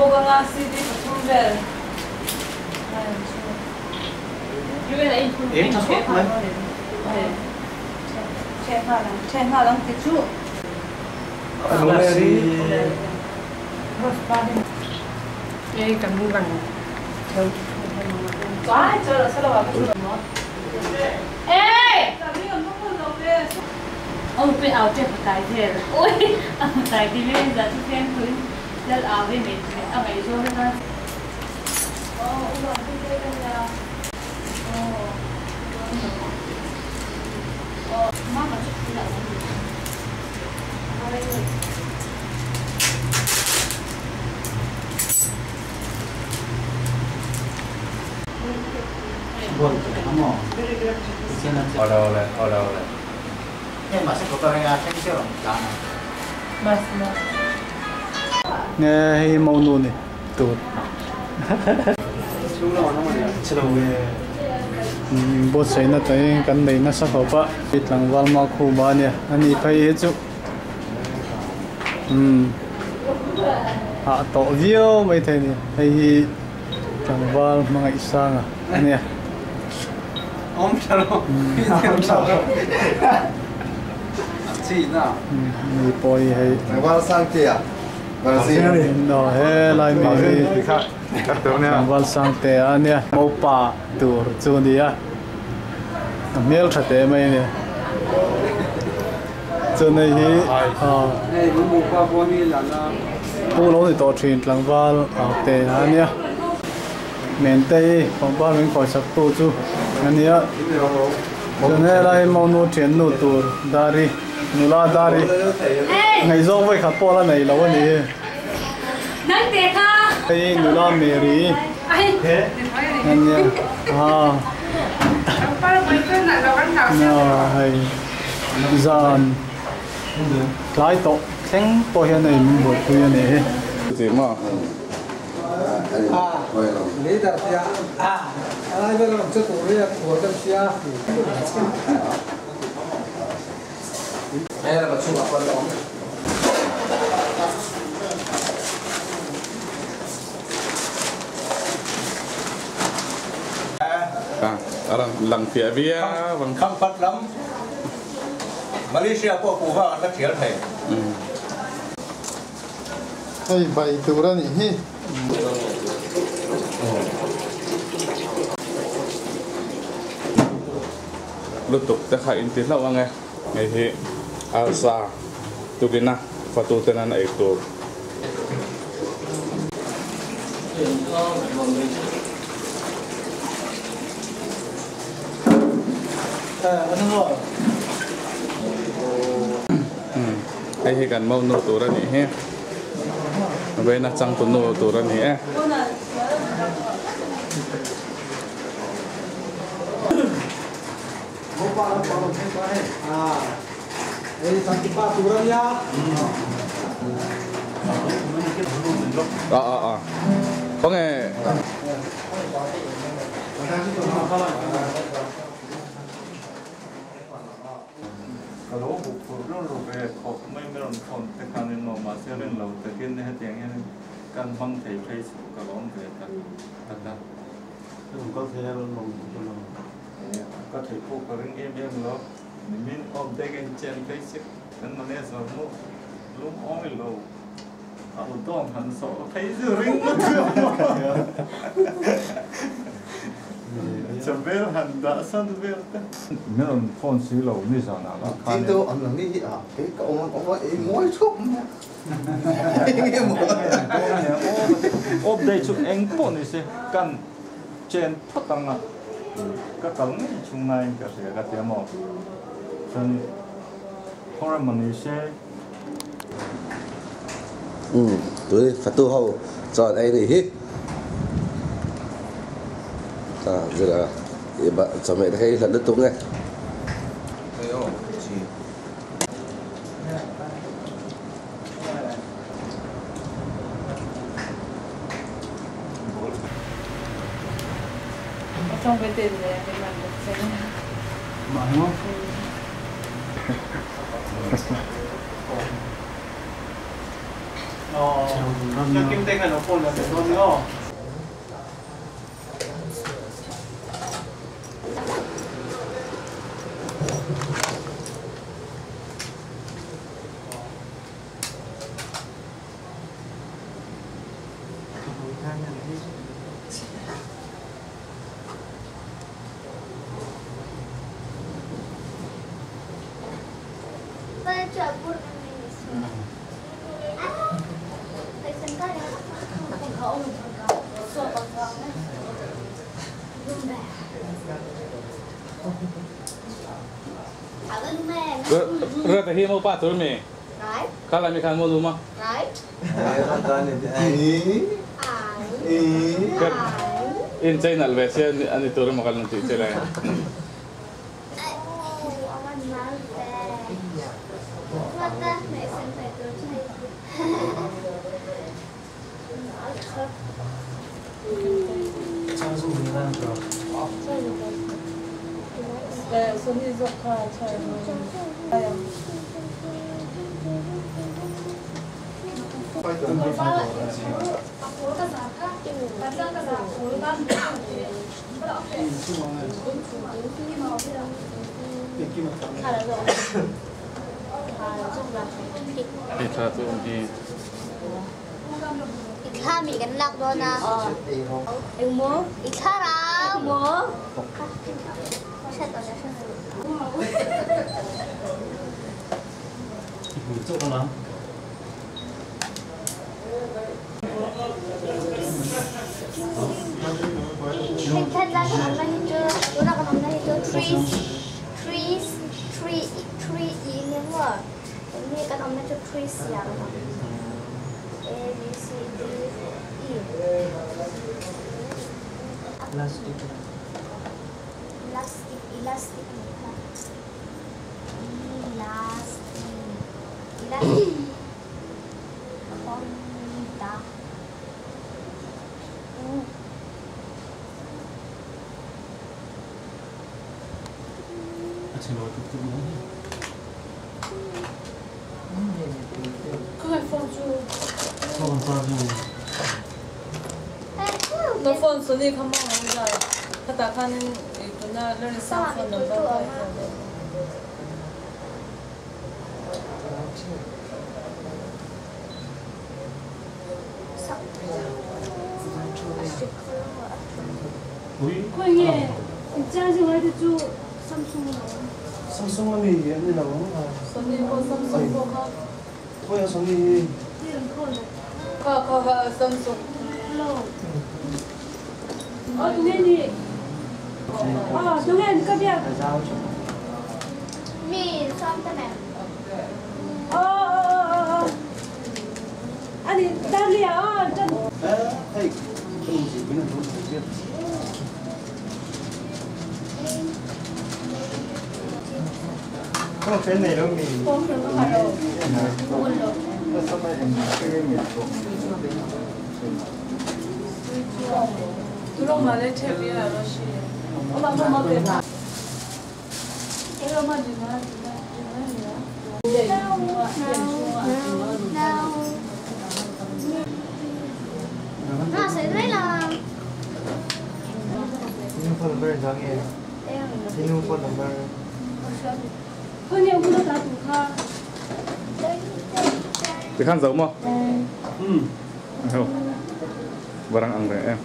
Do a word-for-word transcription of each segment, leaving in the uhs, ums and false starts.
Bawk anga C D pathum vel. Ṭhe hna lang, ṭhe hna lang ti cu. Ei kan van. Ei! Au pe au ṭe phatai zel. Ui, a phatai ti ve za tu ken tu. Lal au ve me me a ngai zo ve na. Oh, u lo tu te kan ya. Oh. Oh, mama chu ti la. Hold on, hold on, hold on. Nge hei mo nu ni tu. Buatsaihna tein kan nei nasa kho pah. Tlangval Mau Khuba nih a nih phei hi cu. Hmm. A tawh viau mai thei ni. Hei hi tlangval hmangaih sang a nih. Om ṭha lo. Hmm. Cihna. Hmm. Ni pawi hei. Tlangval sang te a. Val sang. No, he lai mi hi. Tlangval sang te a nih. Mopa tur cu ni a. A hmel ṭha te mai nih. Cun hei hi, ah, pu lo nih tawh ṭhin tlangval, ah, te a nih. Mente i pangpar min khawisaktu cu a nih. Cun he lai mo nu ṭhiannu tur Dari, nula Dari. Ngaihzawng voi khat pawl a nei lo a nih hi. Nangte kha. Hei nula Mary. Ai. Nan nia. Ah. Pangpar voi cu na lo kan hau. Na, hei. Zan. Tlai tawh thleng pawh hian a in buaipui a nih hi. Ti maw? Ah, leader tia. Ah, ai ber lam chu tu ria khua kan sia. Ai la ba chu a kon lo. Ah, a lang, lang fiah viau, bang. Khampat lam. Malaysia pawh kuva an la thial thei. Mm. Hei, bai tur a nih hi. Lutuk te kha in ti hlauh ang e. Hei hi, alsa, tukina, fatu te nan ei tur. Hmm. Hei hi kan mo nu tur a nih hi. Veina changtu nu tur a nih e. Ah, ah, ah. Kong e. Ka lo buk phur rul rul ve, khawk mai meron phone te khan in mawh mah se, rin lo takin hetiang hian kan hmang thei phei chu ka lawm ve tak tak a. Kan kal thei a, lo lawm chu lo. Eh, ka theih pawh ka ring em em lo. Nimin awm te kan chen phei sik, kan manager mu lum awm i lo. A lo dawng han sawh phei chu ring lutuk. Chabel han dah san vel te. Min rawn phone si lo ni zan ah la khan. Ti deuh an la ni hi a, kei ka awm an awm a, ei mawi thup mai. Eng emaw. Off day chu eng pawh ni se, kan chen phawt ang a. Ka kal ngei chung ngai ka hria ka tia maw. Chuan khawngaih maw ni se. Um, tui fatu ho chuan ei nih hi. Ta zira i ba chawhmeh te kha i hlat lutuk nge. Hei aw, chi. Mah hi maw? Ɔ, ɔ, Kim te kan ɔ pon la te don ni ɔ. Rua, rua ta hi mo pa tur mi. Right. Kala mi khan mo lu ma. Right. Ai, khan ta ni. Ai. Ai. Ai. In China ve se ani, ani tur mo kal nang ti che lai. Hi, thla tu um hi. I thla mi kan lak dawn a. Eng maw? I thla rau. Eng maw? Hei, thla kan awmna hi chu, tuna kan awmna hi chu, trees, trees, tree, tree i ni maw? Hei kan awmna chu trees a kan awm. A, B, C, D, E. Plastic. Plastic, elastic ni kha. Elastic. Elastic. Honda. A chilo tuk tuk lo. Ka phone chu. Phone pa chu. Na phone Sony kha mang ang jai. Kha ta khan in, eh, tuna learning sa phone number pa. Ui. Koi nge, in charge ngai te chu Samsung lo. Samsung ami ani lo. Sony ko Samsung ko ha. Koi a Sony. Ka, ka, ka, Samsung. Hello. Oh, tunge ni. Ah, tunge ni ka bia. Mi, som ta me. Oh, oh, oh, oh, oh. Ani, Dahlia, oh, tan. Eh, hey. Kau pen nei lo mi. Tulong ma le thep ya lo shi. Oma ko ma pe. Ero ma di ma di ma di ma di ma. Inu phone number. Ti khan zo maw? Hmm. Ho. Barang ang re em.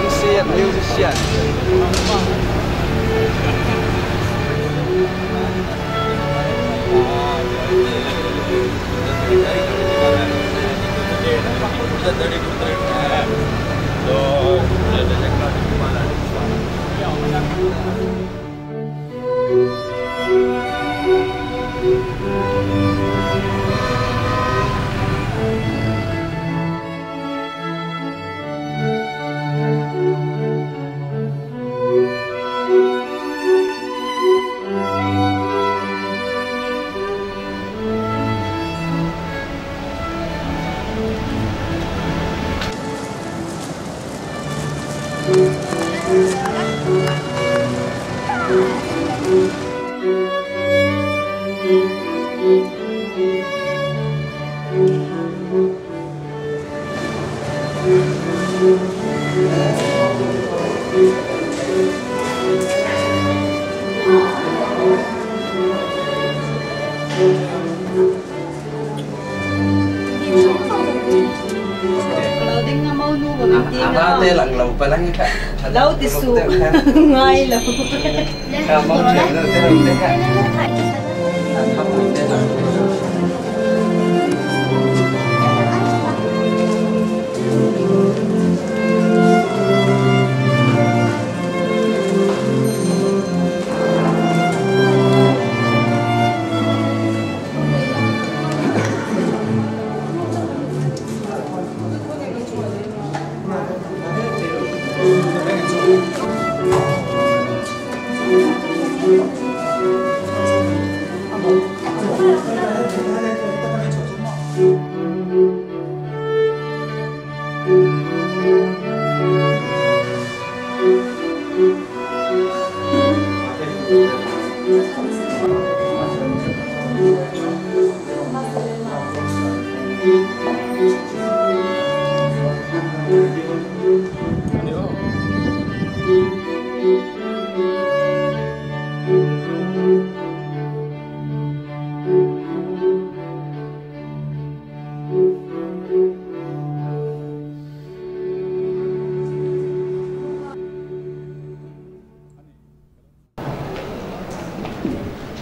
M C and musician. Lo ti su ngai lo.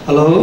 Hello?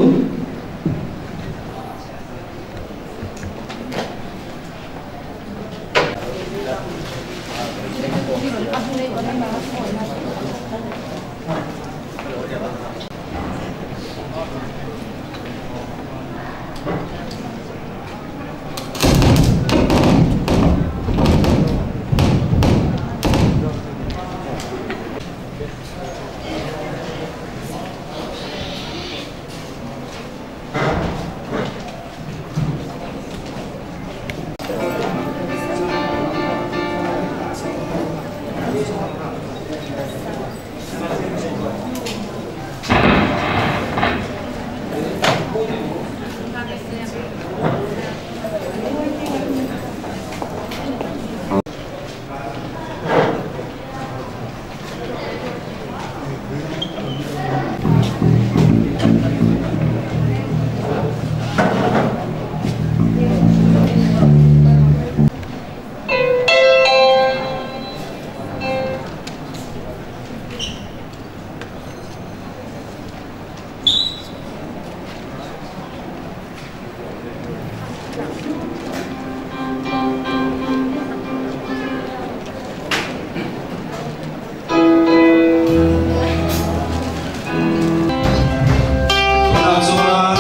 Tunah chuan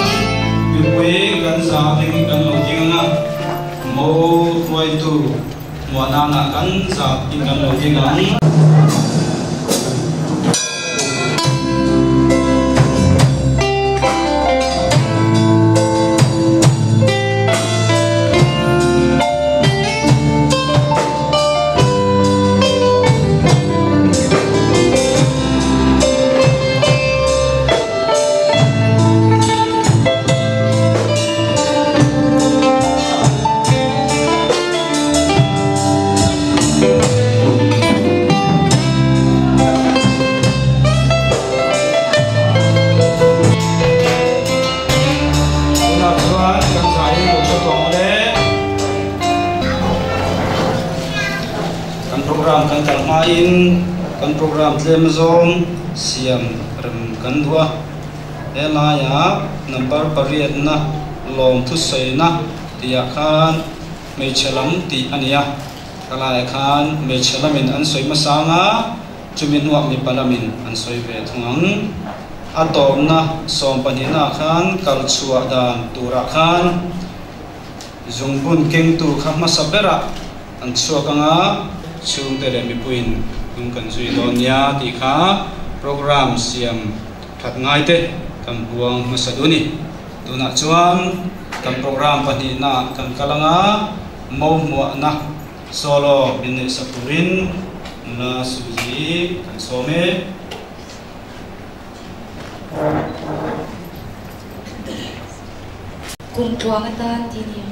mipui kan zah ding kan lo ding ang a, mo hruaitu hmuahna kan zah ding kan lo ding ang. Tunah chuan kan zah hi lo chawtawng le, kan program kan kal hmain kan program tlem zawng siam rem kan duh a, he laia number pariatna lawmthu sawina tihah khan hmeichhe lam tih a ni a, ka laiah khan hmeichhe lamin an sawi hmasa ang a, chumi hnuah mipa lamin an sawi ve thung ang. A tawpna sawm pahnihna khan kal chhuah dan turah khan zungbun kengtu kha hmasa berah an chhuak ang a, chhungte leh mipuiin hung kan zui dawn nia tih kha program siam ṭhat ngai te kan puang hmasa duh a ni. Tunah chuan kan program pahnihna kan kal ang a, mo hmuahna solo min neih sak turin nula Suzy kan sawm e. Kum tluang atan ti ni.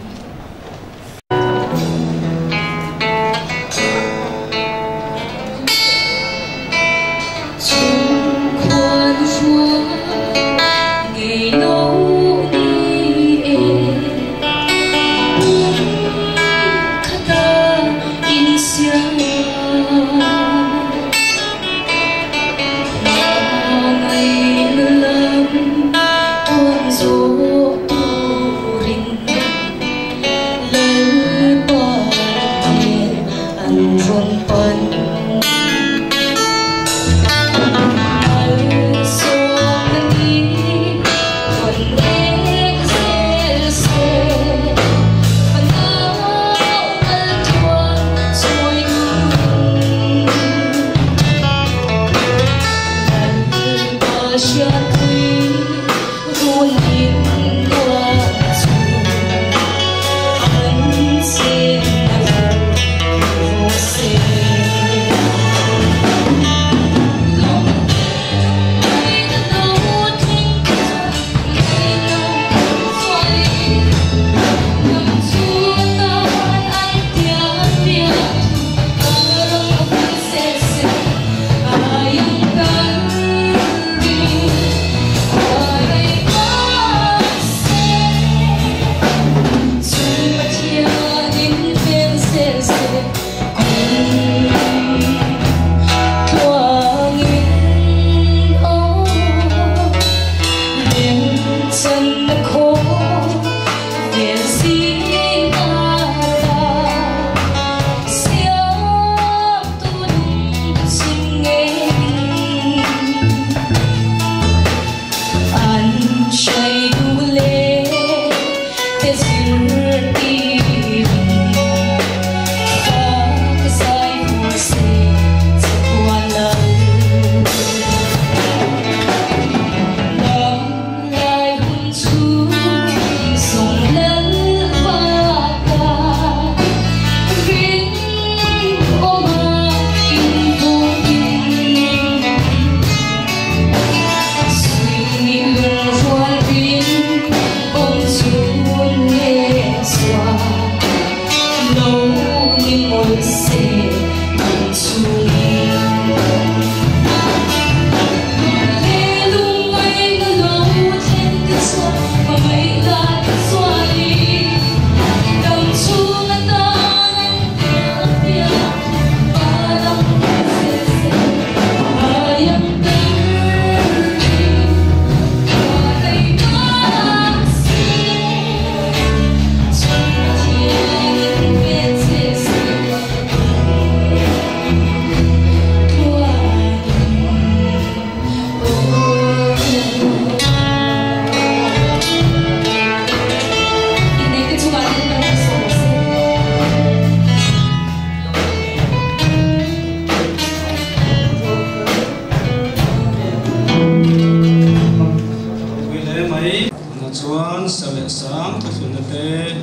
Chuan sa leh sang thuthlunna te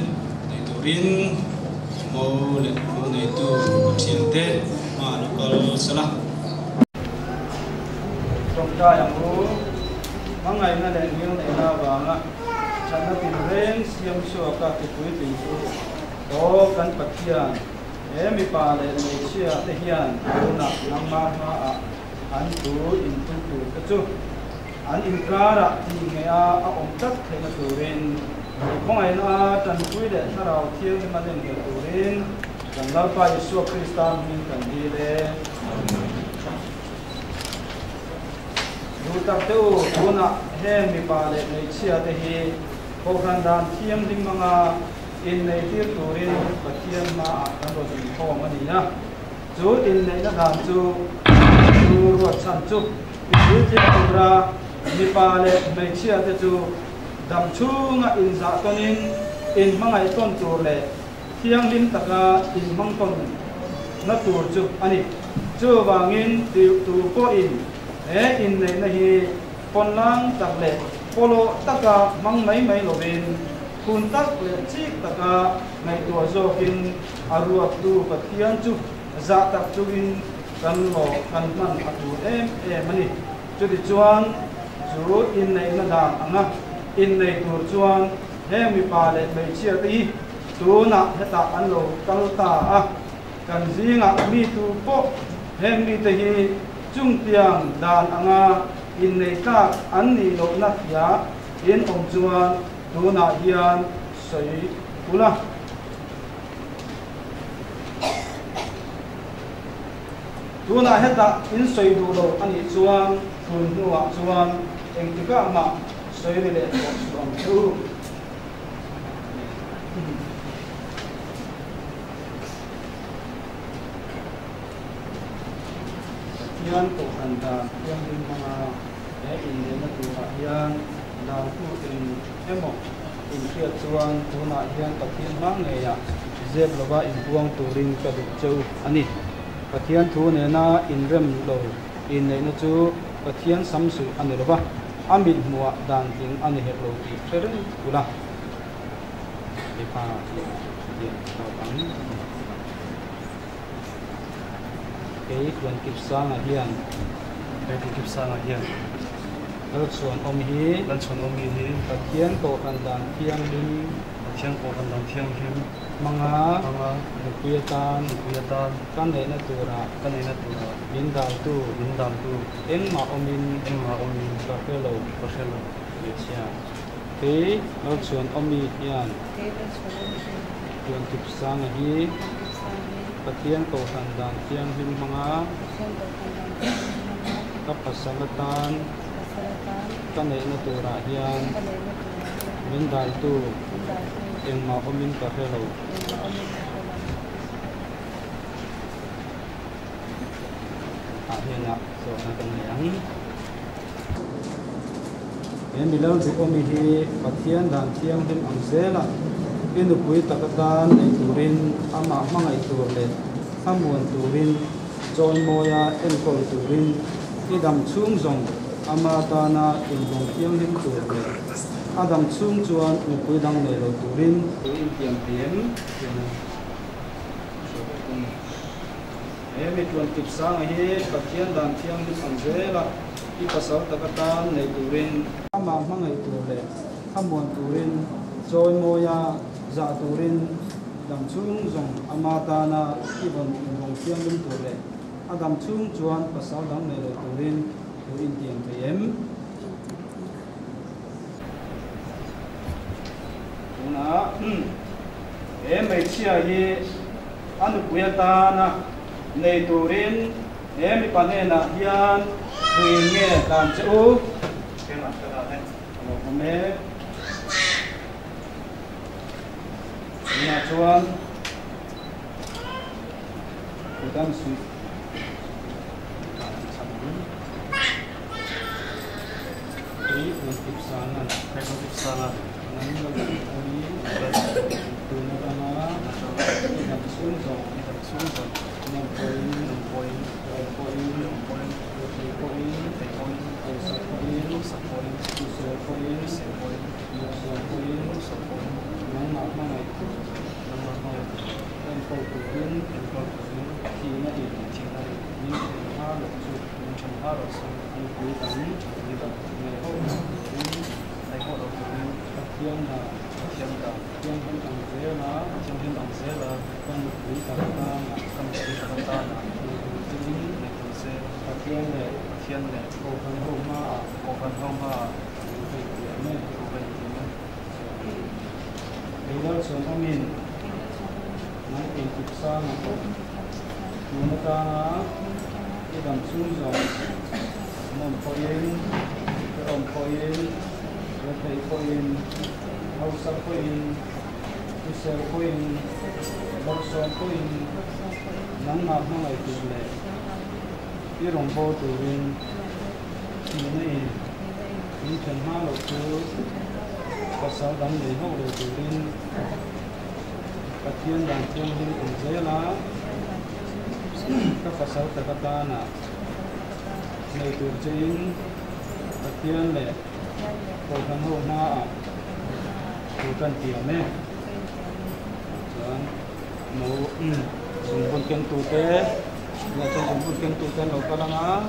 nei turin mo leh mo neitu Pathian te hmaah lo kal sela. Ṭawngṭai ang u, hmangaihna leh ngilneihna avanga ṭhatna tinreng siam chhuaka ke puitling chu, aw kan Pathian, he mipa leh hmeichhia te hian tunah nangma hmaah an thu inthuk tur te chu an inkarah tih ngeiha a awm tlat theihna turin, i khawngaihna a ṭanpui leh Thlarau Thianghlim a lenghel turin kan Lalpa Isua Krista hmingin kan dil e. Duhtak te u, tunah heng mipa leh hmeichhia te hi kohhran dan thianghlim hmanga innei tir turin Pathian hmaah kan rawn inkhawm a ni a. Chu inneihna dan chu chu ruat chhan chu i puitling tura mipa leh hmeichhia te chu dam chhunga inzah tawnin inhmangaih tawn tur leh thianghlim taka inhmang tawnna tur chu a ni. Chuvangin tu, tu pawhin he inneihna hi pawnlang tak leh pawlawh taka hmang mai mai lovin, phun tak leh chik taka ngaihtuah zawkin a ruattu Pathian chu zah tak chungin kan lawh kan hman a tur em em a ni. Chutichuan chu inneihna dan anga innei tur chuan heng mipa leh hmeichhia te hi tunah hetah an lo kal ta a, kan zingah mi tu pawh heng mite hi chungtiang dan anga innei tlak an nih lohna hria in awm chuan tunah hian sawi ula. Tunah hetah in sawi duh lo a nih chuan, tun hnuah chuan engtikah mah sawi ri leh tawh chu awm chu. Pathian kohhran dan thianghlim hmanga he inneihna turah hian dan thu eng emaw inhriat chuan tunah hian Pathian hmang ngeiah zep lova inpuang turin ka duh cheu a ni. Pathian thu nena inrem lo inneihna chu Pathian samsuh a ni lo va, a mithmuah dan ding a ni hek lo tih hre reng ula. Hei pa, tiang tau ang. Kei Tuan Kipsanga hian. Kei Tuan Kipsanga hian. Lalchhuanawm hi. Lalchhuanawm hi hi. Pathian kohhran dan thianghlim. Pathian kohhran dan thianghlim. Hmanga. Hmanga. Nupui atan. Nupui atan. Ka neihna tura. Ka neihna tura. Min daltu. Min daltu. Engmah awmin. Engmah awmin. Ka hre lo. Ka hre lo. Hmeichhia. Kei Lalchhuanawmi hian. Kei Lalchhuanawmi hian. Tuan Kipsanga hi. Tuan Kipsanga hi. Pathian kohhran dan thianghlim hmanga. Pathian kohhran dan thianghlim hmanga. Ka pasal atan. Ka pasal atan. Ka neihna turah hian. Ka neihna turah hian. Min daltu. Min daltu. Engmah awmin ka hre lo. Engmah awmin ka hre lo. Ah, hian ah, zawhna kan nei ang. He mi Lalduhawmi hi Pathian dan thianghlim ang zela, i nupui tak atan nei turin amah hmangaih tur leh thlamuan turin, chawimawia enkawl turin, i dam chhung zawng ama tana inlawm thianghlim tur leh a dam chhung chuan nupui dang nei lo turin, tui in tiam thei em? He mi Tuan Kipsanga hi Pathian dan thianghlim ang zela, i pasal tak atan nei turin, amah hmangaih tur leh thlamuan turin, chawimawia zah turin, dam chhung zawng ama tana i vawn inlawm thianghlim tur leh a dam chhung chuan pasal dang nei lo turin, tui in tiam thei em? Tunah, he hmeichhia hi a nupui atana nei turin, he mipa hnenah hian tui nge dan che u. Tunah chuan, Kudan sui. Kei Tuan Kipsanga. Kei Tuan Kipsanga. Nang lo awmi. Tuna danga. I dam chhung zawng. I dam chhung zawng. Nawm pawhin. Nawm pawhin. Awm pawhin. Awm pawhin. Thei pawhin. Thei pawhin. Hausa pawhin. Hausa pawhin. Hrisel pawhin. Hrisel pawhin. Lawmsual pawhin. Lawmsual pawhin. Nangmah hmangaih tur. Nangmah hmangaih tur. Enkawl turin. Enkawl turin. Thihna in. Thihna in. Min ṭhen hma loh chu. Min ṭhen hma loh chu. Nupui dang. Nupui dang. Nei ho lo turin. Nei ho lo turin. Pathian dan. Pathian dan. Thianghlim ang zela. Thianghlim ang zela. Ka nupui tak atana. Ka nupui tak atana. Nei tur chein. Nei tur chein. Pathian leh. Pathian leh. Kohhran ho hmaah. Kohhran ho hmaah. Tui ka intiam e. Tui ka intiam e. Kei Lalchhuanawmin. Nang Tuan Kipsanga. Tuna tana. I dam chhung zawng. Nawm pawhin. Awm pawhin. Rethei pawhin. Hausa pawhin. Hrisel pawhin. Lawmsual pawhin. Nangmah hmangaih tur leh i rawngbawl turin. Thihna in. Min ṭhen hma loh chu. Pasal dang nei ho lo turin. Pathian dan thianghlim ang zela. Ka pasal tak atana. Nei tur chein. Pathian leh. Kohhran ho hmaah. Tui ka intiam e. Chuan, no, um, zungbun kengtute. Nia chuan zungbun kengtute an lo kal ang a.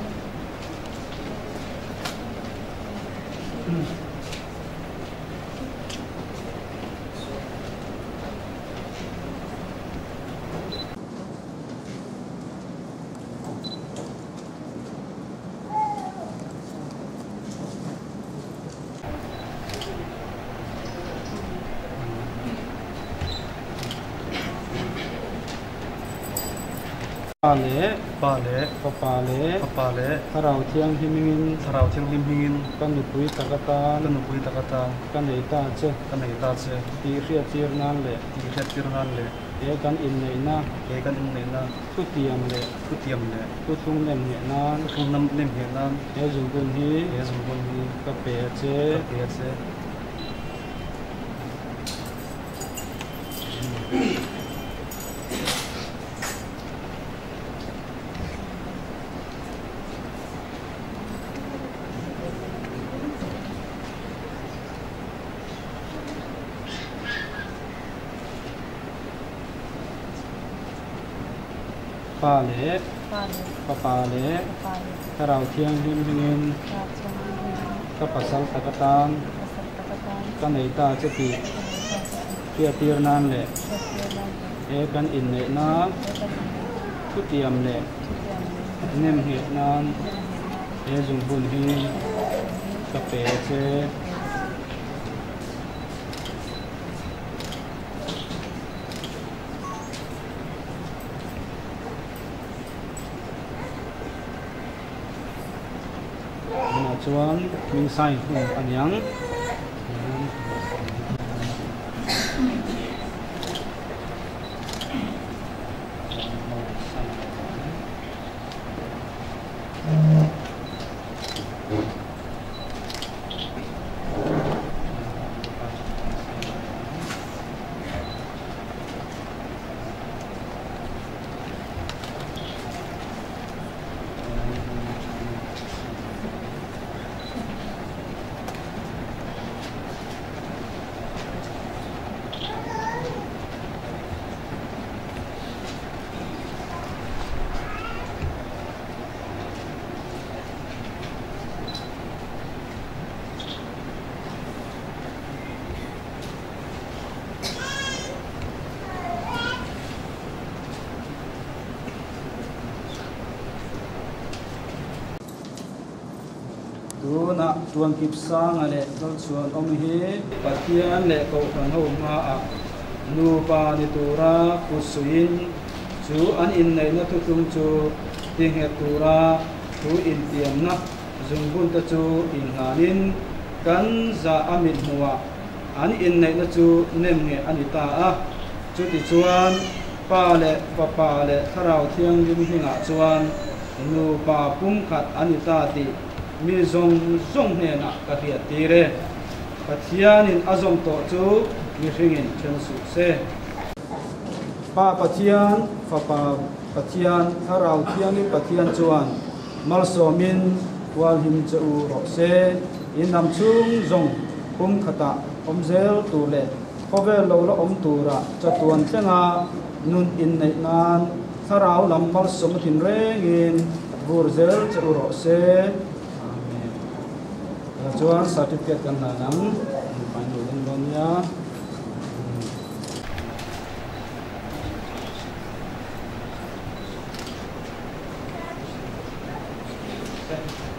Pa leh. Pa leh. Fapa leh. Fapa leh. Thlarau Thianghlim hmingin. Thlarau Thianghlim hmingin. Ka nupui tak atan. Ka nupui tak atan. Ka nei ta che. Ka nei ta che. Tih hriattir nan leh. Tih hriattir nan leh. He kan inneihna. He kan inneihna. Thutiam leh. Thutiam leh. Thuthlung nemngheh nan. Thuthlung nam-, nemngheh nan. He zungbun hi. He zungbun hi. Ka pe che. Ka pe che. Pa le, Pa le, Fapa le, Fapa le, Thlarau Thianghlim hmingin, Thlarau Thianghlim hmingin, ka pasal tak atan, ka pasal tak atan, ka nei ta che ti, ka nei ta che ti, hriattir nan le, hriattir nan le, he kan inneihna, he kan inneihna, thutiam le, thutiam le, nemngheh nan, nemngheh nan, he zungbun hi, he zungbun hi, ka pe che. Ka pe che. Tunah chuan min sign hmun a niang. Tunah Tuan Kipsanga leh Lalchhuanawm hi Pathian leh Kohhran ho hmaah nupa ni tura kutsuiin chu an inneihna thuthlung chu tinghet tura thu intiamna zungbunte chu inhlanin kan zaa mithmuhah an inneihna chu nemngheh a ni ta a. Chutichuan Pa leh Fapa leh Thlarau Thianghlim hmingah chuan nupa pumkhat a ni ta tih mi zawng zawng hnenah ka hriattir e. Pathianin a zawm tawh chu mihringin ṭhen suh se. Pa Pathian, Fapa Pathian, Thlarau Thianghlim Pathian chuan malsawmin hualhim che u rawh se. In lam chhung zawng pumkhatah awm zel tur leh khawvel lo la awm tura chatuan thlenga nun inneih nan thlarau lam malsawm a thinrengin vur zel che u rawh se. Amen. Chuan certificate kan hlan ang, nupain lo ding dawn nia.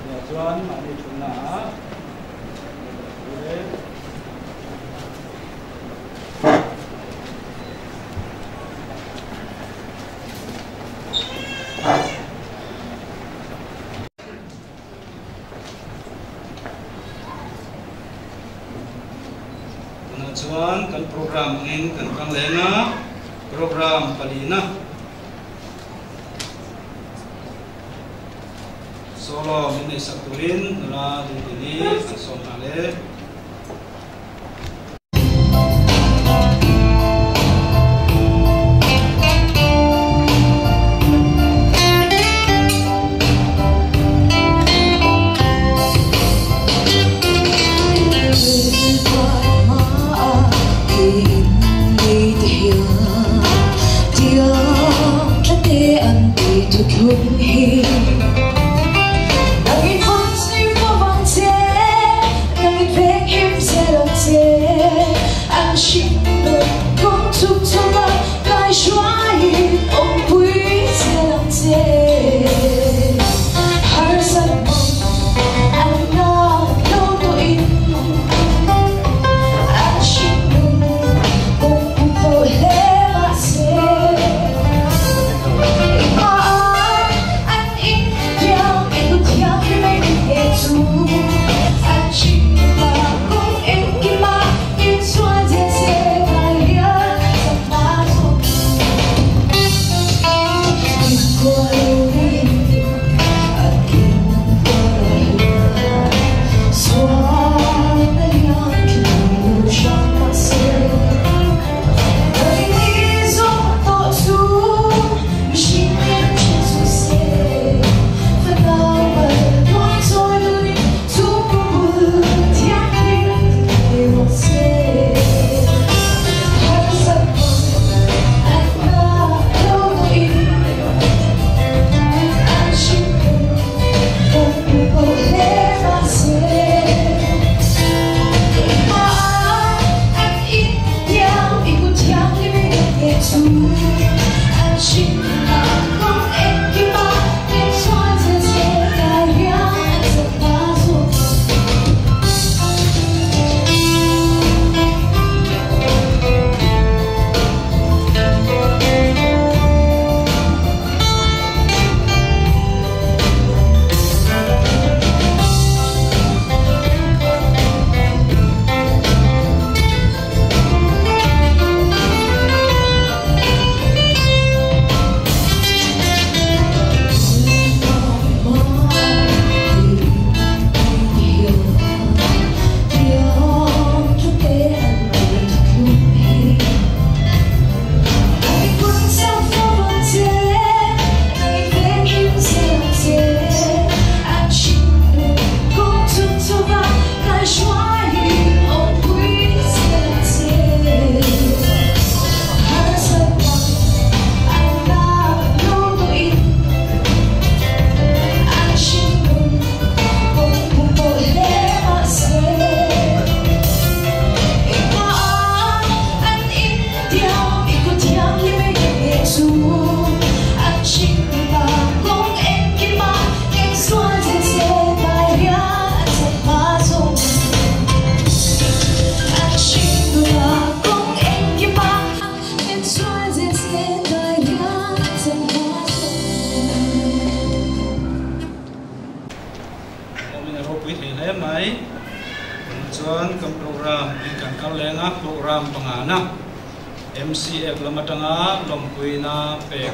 Nia chuan mahni thutna a. Tunah chuan kan program angin kan kang leng a, program palina solo min neihsak turin nula Dingdini kan sawm hna le. Pui thei hle mai. Chuan kan program hi kan kal leng a, program pangana M C F lam atanga lawmpuina pek.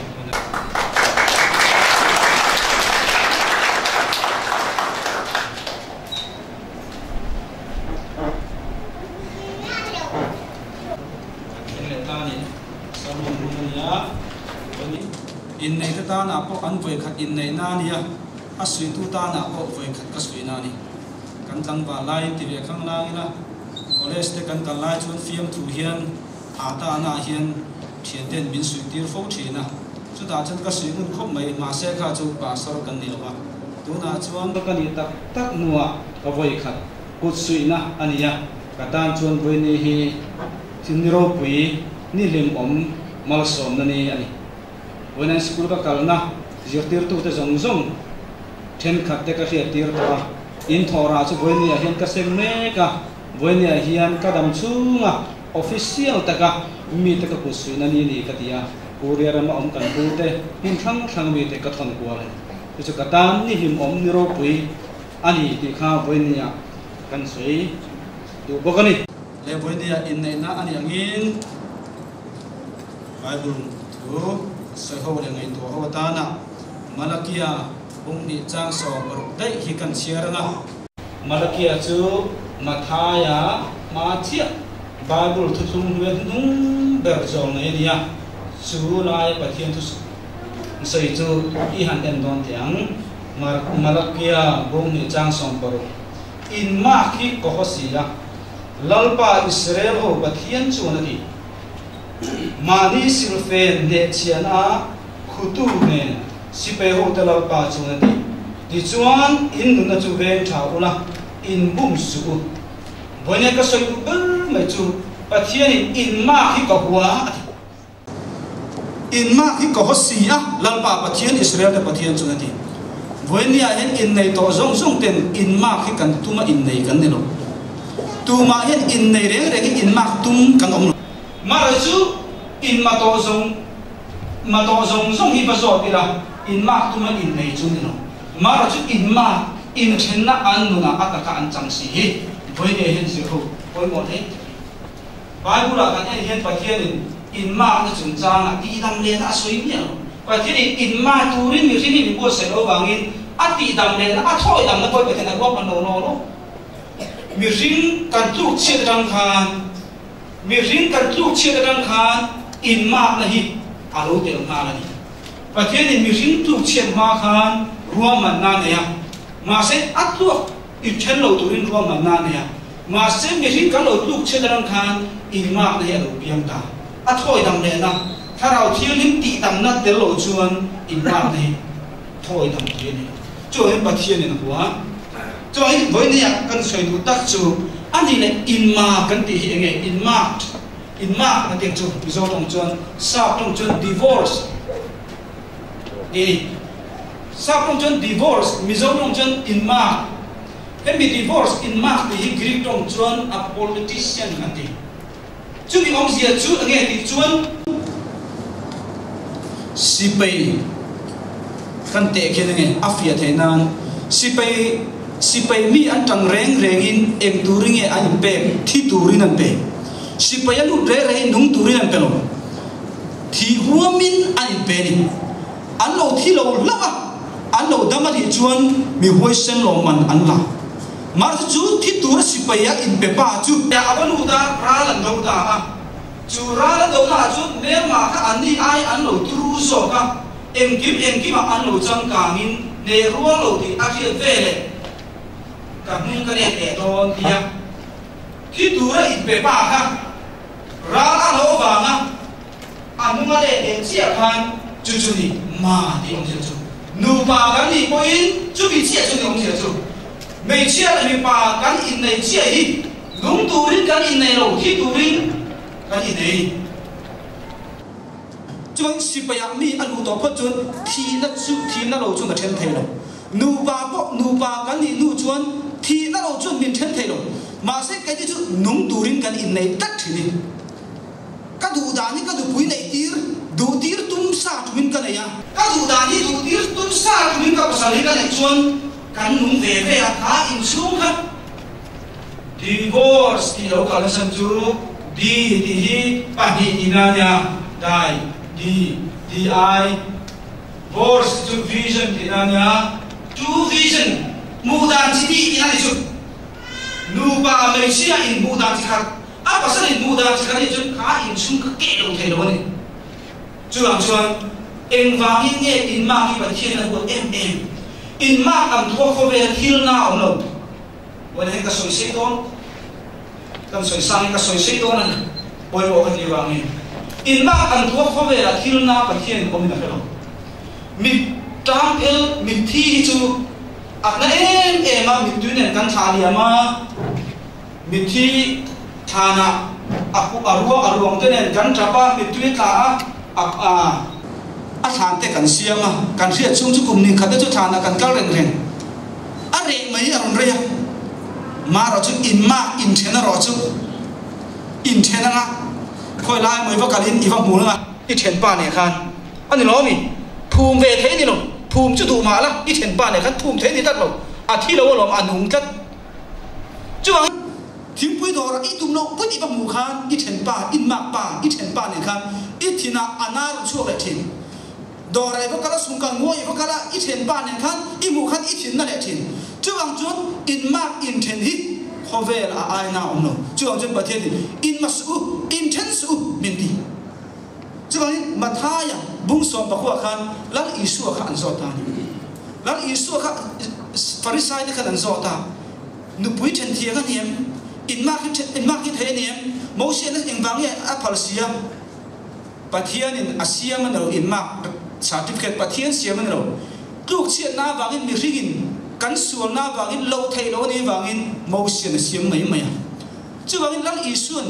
Inneihte tanah pawh an vawikhat inneihna a ni a, a suitu tanah pawh vawikhat ka suihna a ni. Kan tlangval laiin ti ve khang la ila, college te kan kal lai chuan fiamthu hian, ata ana hian ṭhianten min suihtir fo ṭhin a. Chutah chuan ka suih ngun khawp mai, mahse kha chu pastor kan ni lo a. Tunah chuan ka ni tak tak hnuah ka vawikhat kut suihna a ni a. Ka tan chuan vawiini hi thil ni ropui, ni hlimawm malsawmna ni a ni. Vawiina school ka kalna zirtirtute zawng zawng ṭhenkhat te ka hriattir tawh a. In thawhra chu vawiinah hian ka seng mek a, vawiinah hian ka dam chhunga official taka mite ka kut suihna ni ni ka ti a, Korea rama awm kan pu te hmun hrang hrang mite ka thawn kual a ni. Chu chu ka tan ni hlimawm ni ropui a ni tih kha vawiinah kan sawi duh bawk a ni. Le vawiinah inneihna a ni angin Bible thu sawi ho leh ngaihtuah ho atana Malakia bung hnih chang sawm paruk daih hi kan chhiar anga. Malakia chu Mathaia hma chiah Bible thuthlung hnuai hnung ber zawng mai a ni a, chu lai Pathian thusawi chu i han en dawn teh ang. Mar-, Malakia bung hnih chang sawm paruk. Inmak hi ka haw si a, Lalpa Israel ho Pathian chuan a ti. Mahni silfen hnehchhiahna a khutu nen sipai hote Lalpa chuan a ti. Tichuan in nunna chu veng ṭha ula, in bum suh u. Vawiina ka sawi duh ber mai chu Pathianin inmak hi ka hua a ti. Inmak hi ka haw si a, Lalpa Pathian, Israel te Pathian chuan a ti. Vawiinah hian innei tawh zawng zawng ten inmak hi kan tuma innei kan ni lo. Tumah hian innei reng reng hi inmak tum kan awm lo. Mahse chu in ma tawh zawng, ma tawh zawng zawng hi va zawt ila, inmak tuma innei chu ni lo. Mahse chu inmak inṭhenna an nunah a taka an chang si hi vawiinah hian zir ho pawimawh hle. Bible-ah kan en hian Pathianin inmakna chungchangah tihdam lehna a sawi miah lo. Pathianin inmak turin mihring hi min buatsaih lo vangin a tihdam lehna, a thawidamna pawh Pathian a ruahman lo, lo, lo. Mihring kan tluk chhiat aṭang khan, mihring kan tluk chhiat aṭang khan inmakna hi a lo tel nghal a ni. Pathianin mihring tluk chhiat hma khan ruahmanna a nei a. Mahse, a tluk i ṭhen lo turin ruahmanna a nei a. Mahse, mihring kan lo tluk chhiat aṭang khan inmakna hi a lo piang ta. A thawidam lehna, Thlarau Thianghlim tihdamna tel lo chuan inmakna hi thawidam tur a ni. Chuan Pathianin a hua. Chuan vawiinah kan sawi duh tak chu a nih leh inmak kan tih hi eng nge? Inmak, inmak a tih chu Mizo ṭawng chuan, Sap ṭawng chuan divorce. Ni, Sap ṭawng chuan divorce, Mizo ṭawng chuan inmak. Hemi divorce inmak tih hi Greek ṭawng chuan a politician an ti. Chumi awmzia chu eng nge tih chuan, sipai kan teh khian eng nge a fiah theih nan, sipai, sipai mi an ṭang reng rengin eng turin nge an inpek? Thi turin an pe. Sipai a lut reng rengin nung turin an pe lo. Thi huamin an inpe a ni. An lo thi lo hlauh a, an lo dam a nih chuan mi huaisen lawmman an la. Mahse chu thi tura sipaia inpe pa chu a va lut a, ral an do ta a. Chu ral an do naah chuan hmelma kha an ni ai an lo turu zawk a. Engkim engkimah an lo changkangin hneh rual lo tih a hriat veleh ka hnung ka let leh dawn tia. Thi tura inpe pa kha ral a lo vang a. A hnunga let leh chiah khan chu chu ni ma tih awmzia chu. Nupa kan nih pawhin chumi chiah chu ni awmzia chu. Hmeichhia leh mipa kan innei chiah hi nung turin kan innei lo, thi turin kan innei. Chuan sipaiah mi a luh tawh phawt chuan thihna chu, thihna lo chuan a ṭhen thei lo. Nupa pawh, nupa kan nih hnu chuan thihna lo chuan min ṭhen thei lo. Mahse, kei te chu nung turin kan innei tlat ṭhin hi. Ka duh dan hi ka nupui neih tir, duh tir tum sa thumin ka nei a. Ka duh dan hi duh tir tum sa thumin ka pasal hi ka neih chuan, Kan nung veve a kha inchung kha. Divorce tih lo kal nasa chu, di tih hi pahnih tihna nia, di, di, di i. Vorce chu vision tihna nia, two vision, muhdan chi tih tihna ni chu. Nupa meichia in muhdan chi khat, a pasal in muhdan chi khat ni chu kha inchung kha keh lo thei lo a ni. Chulang chuan, engvangin nge inmak hi Pathian a huat em em? Inmak an thuak khawvela thilna awm lo. Vawiin hei ka sawi sei dawn, kan sawi sang hi ka sawi sei dawn a ni. Pawimawh ka ti vangin, inmak an thuak khawvela thilna Pathian awmin a hre lo. Mit ṭam phel, mitthi hi chu a na em em a, mittui nen kan thlah liam a. Mitthi thlanah a, a ruang, a ruang te nen kan ṭap a, mittui tla a, a, a, a thlan te kan siam a, kan hriat chhung chu kum hnih khat te chu thlanah kan kal reng reng. A reh mai a rawn rei a. Mah rawh chu inmak inṭhen a rawh chu. Inṭhen anga. Khawi lai mai va kalin i va hmu anga. I ṭhen pa nen khan. A ni lo mi. Phum ve thei ni lo. Phum chu duh mah la. I ṭhen pa nen khan phum thei ni tlat lo. A thi lo alawm a nung tlat. Chuan thingpui dawrah i tum loh put i va hmuh khan i ṭhen pa, inmak pa, i ṭhen pa nen khan i thinah a na rawn chhuak leh ṭhin. Dawrah i va kal a, sungkal ngawi i va kal a, i ṭhen pa nen khan i hmuh khan i thin na leh ṭhin. Chuvang chuan inmak inṭhen hi khawvel a aina awm lo. Chuvang chuan Pathianin in ma suh u, inṭhen suh u min ti. Chuvangin Mathaia bung sawm pakua khan Lal Isua kha an zawt ta a ni. Lal Isua kha Farisai te khan an zawt ta. Nupui ṭhen thiang a ni em? Inmak hi ṭhe-, inmak hi thei a ni em? Mosia na engvang nge a phal si a? Pathianin a siam a ni lo, inmak certificate Pathian siam a ni lo. Tlukchhiatna avangin mihringin kan sualna avangin lo theih lo a nih avangin Mosian a siam mai mai a. Chuvangin Lal Isuan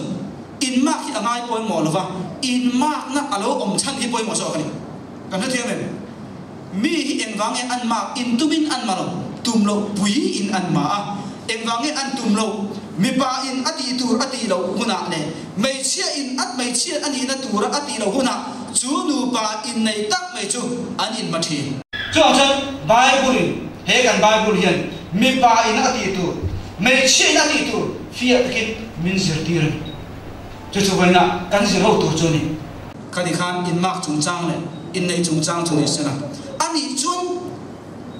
inmak hi a ngai pawimawh lo va, inmakna a lo awm chhan hi pawimawh zawk a ni. Kan hrethiam em? Mi hi engvang nge an mak, in tumin an ma lo, tum loh puiin an ma a. Engvang nge an tum lo, mipa in a tih tur a tih loh hunah leh hmeichhia in a, hmeichhia a nihna tura a tih loh hunah chu nupa innei tak mai chu an inma ṭhin. Chuan chuan Bible-in, he kan Bible hian mipa in a tih tur, hmeichhia in a tih tur fiah takin min zirtir a ni. Chu chu vawiina kan zir ho tur chu a ni. Khati khan inmak chungchang leh innei chungchang chu ni sela. A nih chuan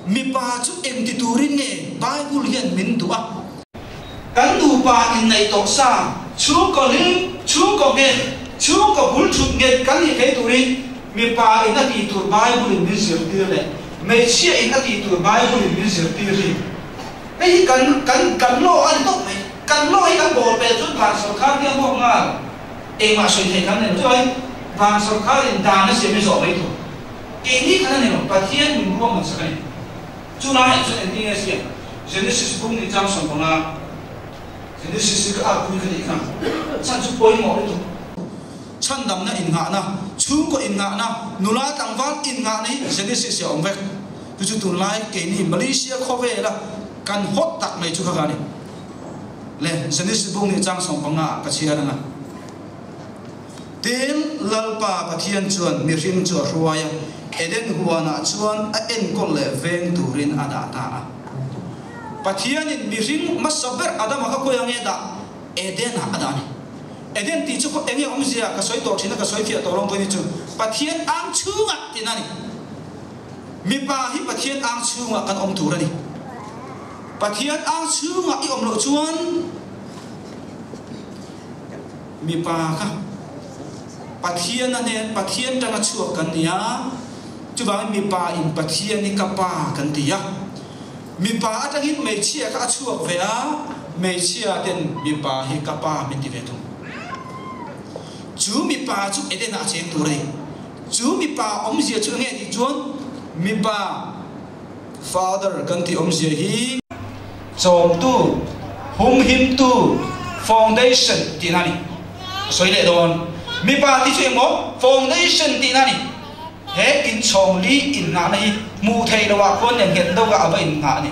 mipa chu engti turin nge Bible hian min duh a? Kan nupa inneih tawh sa, chhungkaw hlim, chhungkaw nghet, chhungkaw bul thut nghet kan nih thei turin mipa in a tih tur Bible-in min zirtir leh hmeichhia in a tih tur Bible-in min zirtir hi. Hei hi kan, kan, kan law a ni tawk mai. Kan law hi kan bawl pel chuan van sawrkar hian bawk nghal. Engmah sawi theih kan nei lo. Chuan van sawrkarin dan a siam hi zawh mai tur. Keini khan a ni lo, Pathian min ruahman sak a ni. Chu laiah chuan engtin nge siam? Genesis bung hnih chang sawm panga. Genesis hi ka arpui ka nih kha. Chhan chu pawimawh lutuk. Chhandamna innghahna, chhungkaw innghahna, nula tlangval innghahna hi Genesis-ah a awm vek. Chu chu tunlai keini Malaysia khawvela kan hot tak mai chu kha kha ni. Le, Genesis bung hnih chang sawm panga ka chhiar ang a. Tin, Lalpa Pathian chuan mihring chu a hruai a, Eden huanah chuan a enkawl leh veng turin a dah ta a. Pathianin mihring hmasa ber Adama kha khawiah nge dah? Edenah a dah a ni. Eden tih chu khaw eng nge awmzia ka sawi tawh ṭhin a, ka sawi fiah tawh lawng pawh ni chu. Pathian ang chhungah tihna a ni. Mipa hi Pathian ang chhungah kan awm tur a ni. Pathian ang chhungah i awm loh chuan mipa kha Pathian a nen, Pathian tanga chhuak kan ni a. Chuvangin mipa in Pathian hi ka pa kan ti a. Mipa atangin hmeichhia kha a chhuak ve a, hmeichhia ten mipa hi ka pa min ti ve thung. Chu mipa chu Eden-ah a cheng tur a ni. Chu mipa awmzia chu enge tih chuan mipa, father kan tih awmzia hi chawmtu, humhimtu, foundation tihna a ni. Sawi leh dawn. Mipa tih chu eng maw? Foundation tihna a ni. He inchhawng li innghahna hi hmuh theih loah khuan nen nghet deuhah a va innghah a ni.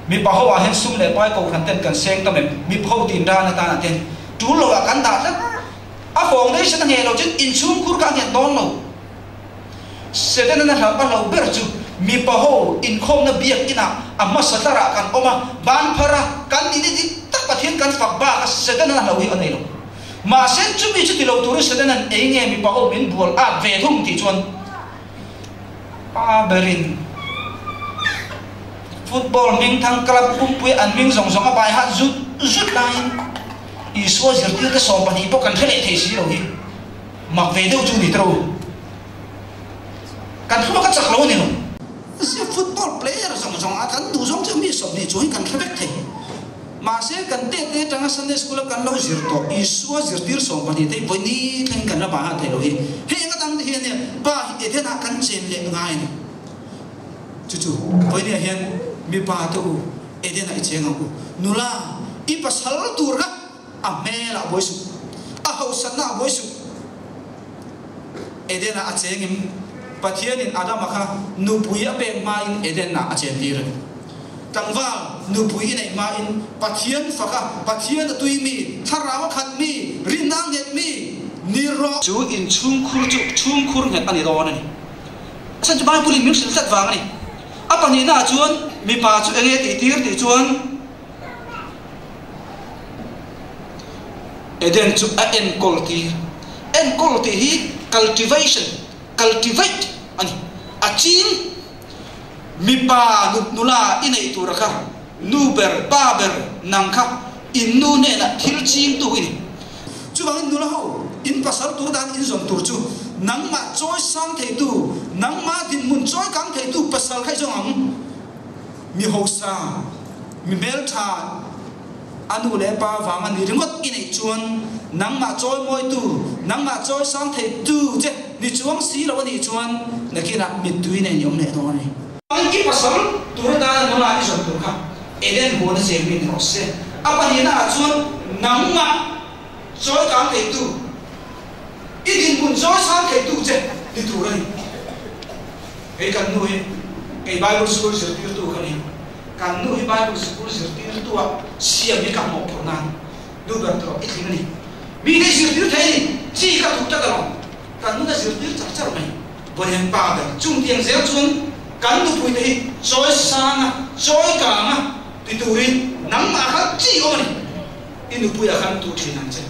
Mipa ho ah hian sum leh pai kohhran ten kan seng tam em? Mipa ho tin dan atan a ten tul loah kan dah tlat. A foundation a nghet lo chuan inchhungkhur kha a nghet dawn lo. Setanan a hlauh, a hlauh ber chu Mipa ho inkhawmna biak inah a hmasa tlarah kan awm a, ban phara kan ni ni dik tak Pathian kan fak bak a, Satan an a lo hi a nei lo. Mahse, chumi chu ti lo turin Satan an ei nge mipa ho min bual at ve thung tih chuan, pa berin football hmingthang club pumpui an hming zawng zawng a bai hat zut zut laiin Isua zirtirte sawm pahnih pawh kan hre leh thei si lo hi. Mak ve deuh chu ni tawh. Kan hluak a chak lo a ni lo. Football player zawng zawng a kan duh zawng chu mi sawm hnih chu hi kan hre vek thei. Mahse, kan tete aṭanga Sunday school a kan lo zir tawh, Isua zirtir sawm pahnih te vawi ni thlengin kan la bai hat thei lo hi. Heng a dang te hian nia, pa hi Eden-ah kan chen leh ngai a ni. Chu chu, vawiinah hian mipa te u, Eden-ah i cheng ang u. Nula, i pasal tur kha a hmelah buai suh, a hausatnaah buai suh. Eden-ah a chengin Pathianin Adama kha nupui a pek hmain Eden-ah a chentir a ni. Tlangval nupui i neih hmain Pathian fa kha, Pathian a tui mi, thlarau a khat mi, rinna a nghet mi ni rawh. Chu inchhungkhur chu chhungkhur nghet a ni dawn a ni. A san chu Bible-in min hrilh tlat vang a ni. A pahnihnaah chuan mipa chu eng nge tihtir tih chuan, Eden chu a enkawl tir. Enkawl tih hi cultivation, cultivate a ni. A ching mipa nu-, nula i neih tur kha, nu ber, pa ber, nang kha in nu hnenah thil chingtu i ni. Chuvangin nula ho, in pasal tur dan in zawn tur chu, nangmah chawisang theitu, nangmah dinhmun chawikang theitu pasal kha i zawng ang. Mi hausa, mi hmelṭha, a nu leh pa vanga ni ringawt i neih chuan, nangmah chawimawitu, nangmah chawisang theitu che ni chuang si lo a nih chuan, nakinah mittui nen i awm leh dawn a ni. Angki pasal tur atana nula i zawn tur kha, Eden huana cheng mi ni rawh se. A pahnihnaah chuan, nangmah chawikang theitu, i dinhmun chawisang theitu che ni tur a ni. Hei kan nu hi, hei Bible school zirtirtu kha ni. Kan nu hi Bible school zirtirtu a siam hi ka hmuh phurh nan. Nu ber tur i tling a ni. Mi te zirtir thei a ni, chi ka duh tlat alawm. Kan nun a zirtir char char mai. Vawiin pa ber chung tiang zel chuan kan nupui te hi chawisanga, chawikanga ti turin nangmah kha chi awm a ni. I nupui a khan tu ṭhin ang che.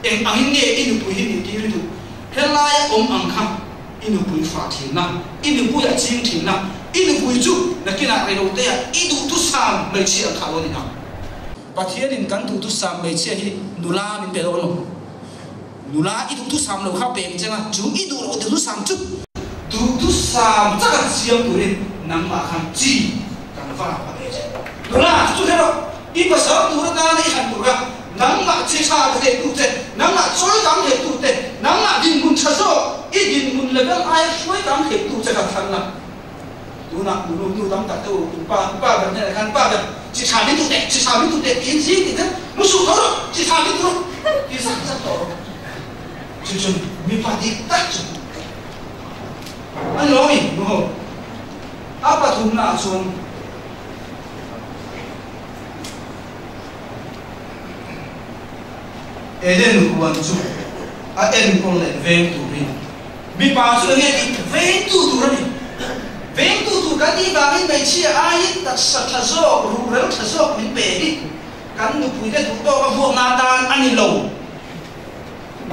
Eng angin nge i nupui hi ni tir i duh? Helaia awm ang kha i nupui fah ṭhinna, i nupui a ching ṭhinna, i nupui chu nakinah rei lo te a i duhtu sam hmeichhia ang kha lo ni ang. Pathianin kan duhtu sam hmeichhia hi nula min pe lo a lo. Nula i duhtu sam lo kha pe ang che a, chu i duh lo duhtu sam chu. Duhtu sam chaka siam turin nangmah khan chi kan va a ve che. Nula chu hre rawh, i pasal tur atana i han tur kha, nangmah chi ṭha ka theitu che, nangmah chawikang theitu te, nangmah dinhmun ṭha zawk, i dinhmun level aia hruaikang theitu che kan thlang la. Tunah nu, nu, nu tam tak te u, pa, pa ber nen khan pa ber, chi ṭha min duh te, chi ṭha min duh te, tiin zing ti te, musuh tawh rawh, chi ṭha min duh rawh, ti zak zak tawh rawh. Chu chun mipa dik tak chu. An lawm i, nu ho. A pathumna chuan Eden huan chu a enkawl leh veng turin. Mipa chu enge ti vengtu tur a ni. Vengtu tur kan nih vangin hmeichhia aiin taksa ṭha zawk, ruhrel ṭha zawk min pe hi kan nupuite duh tawka vuakna atan a ni lo.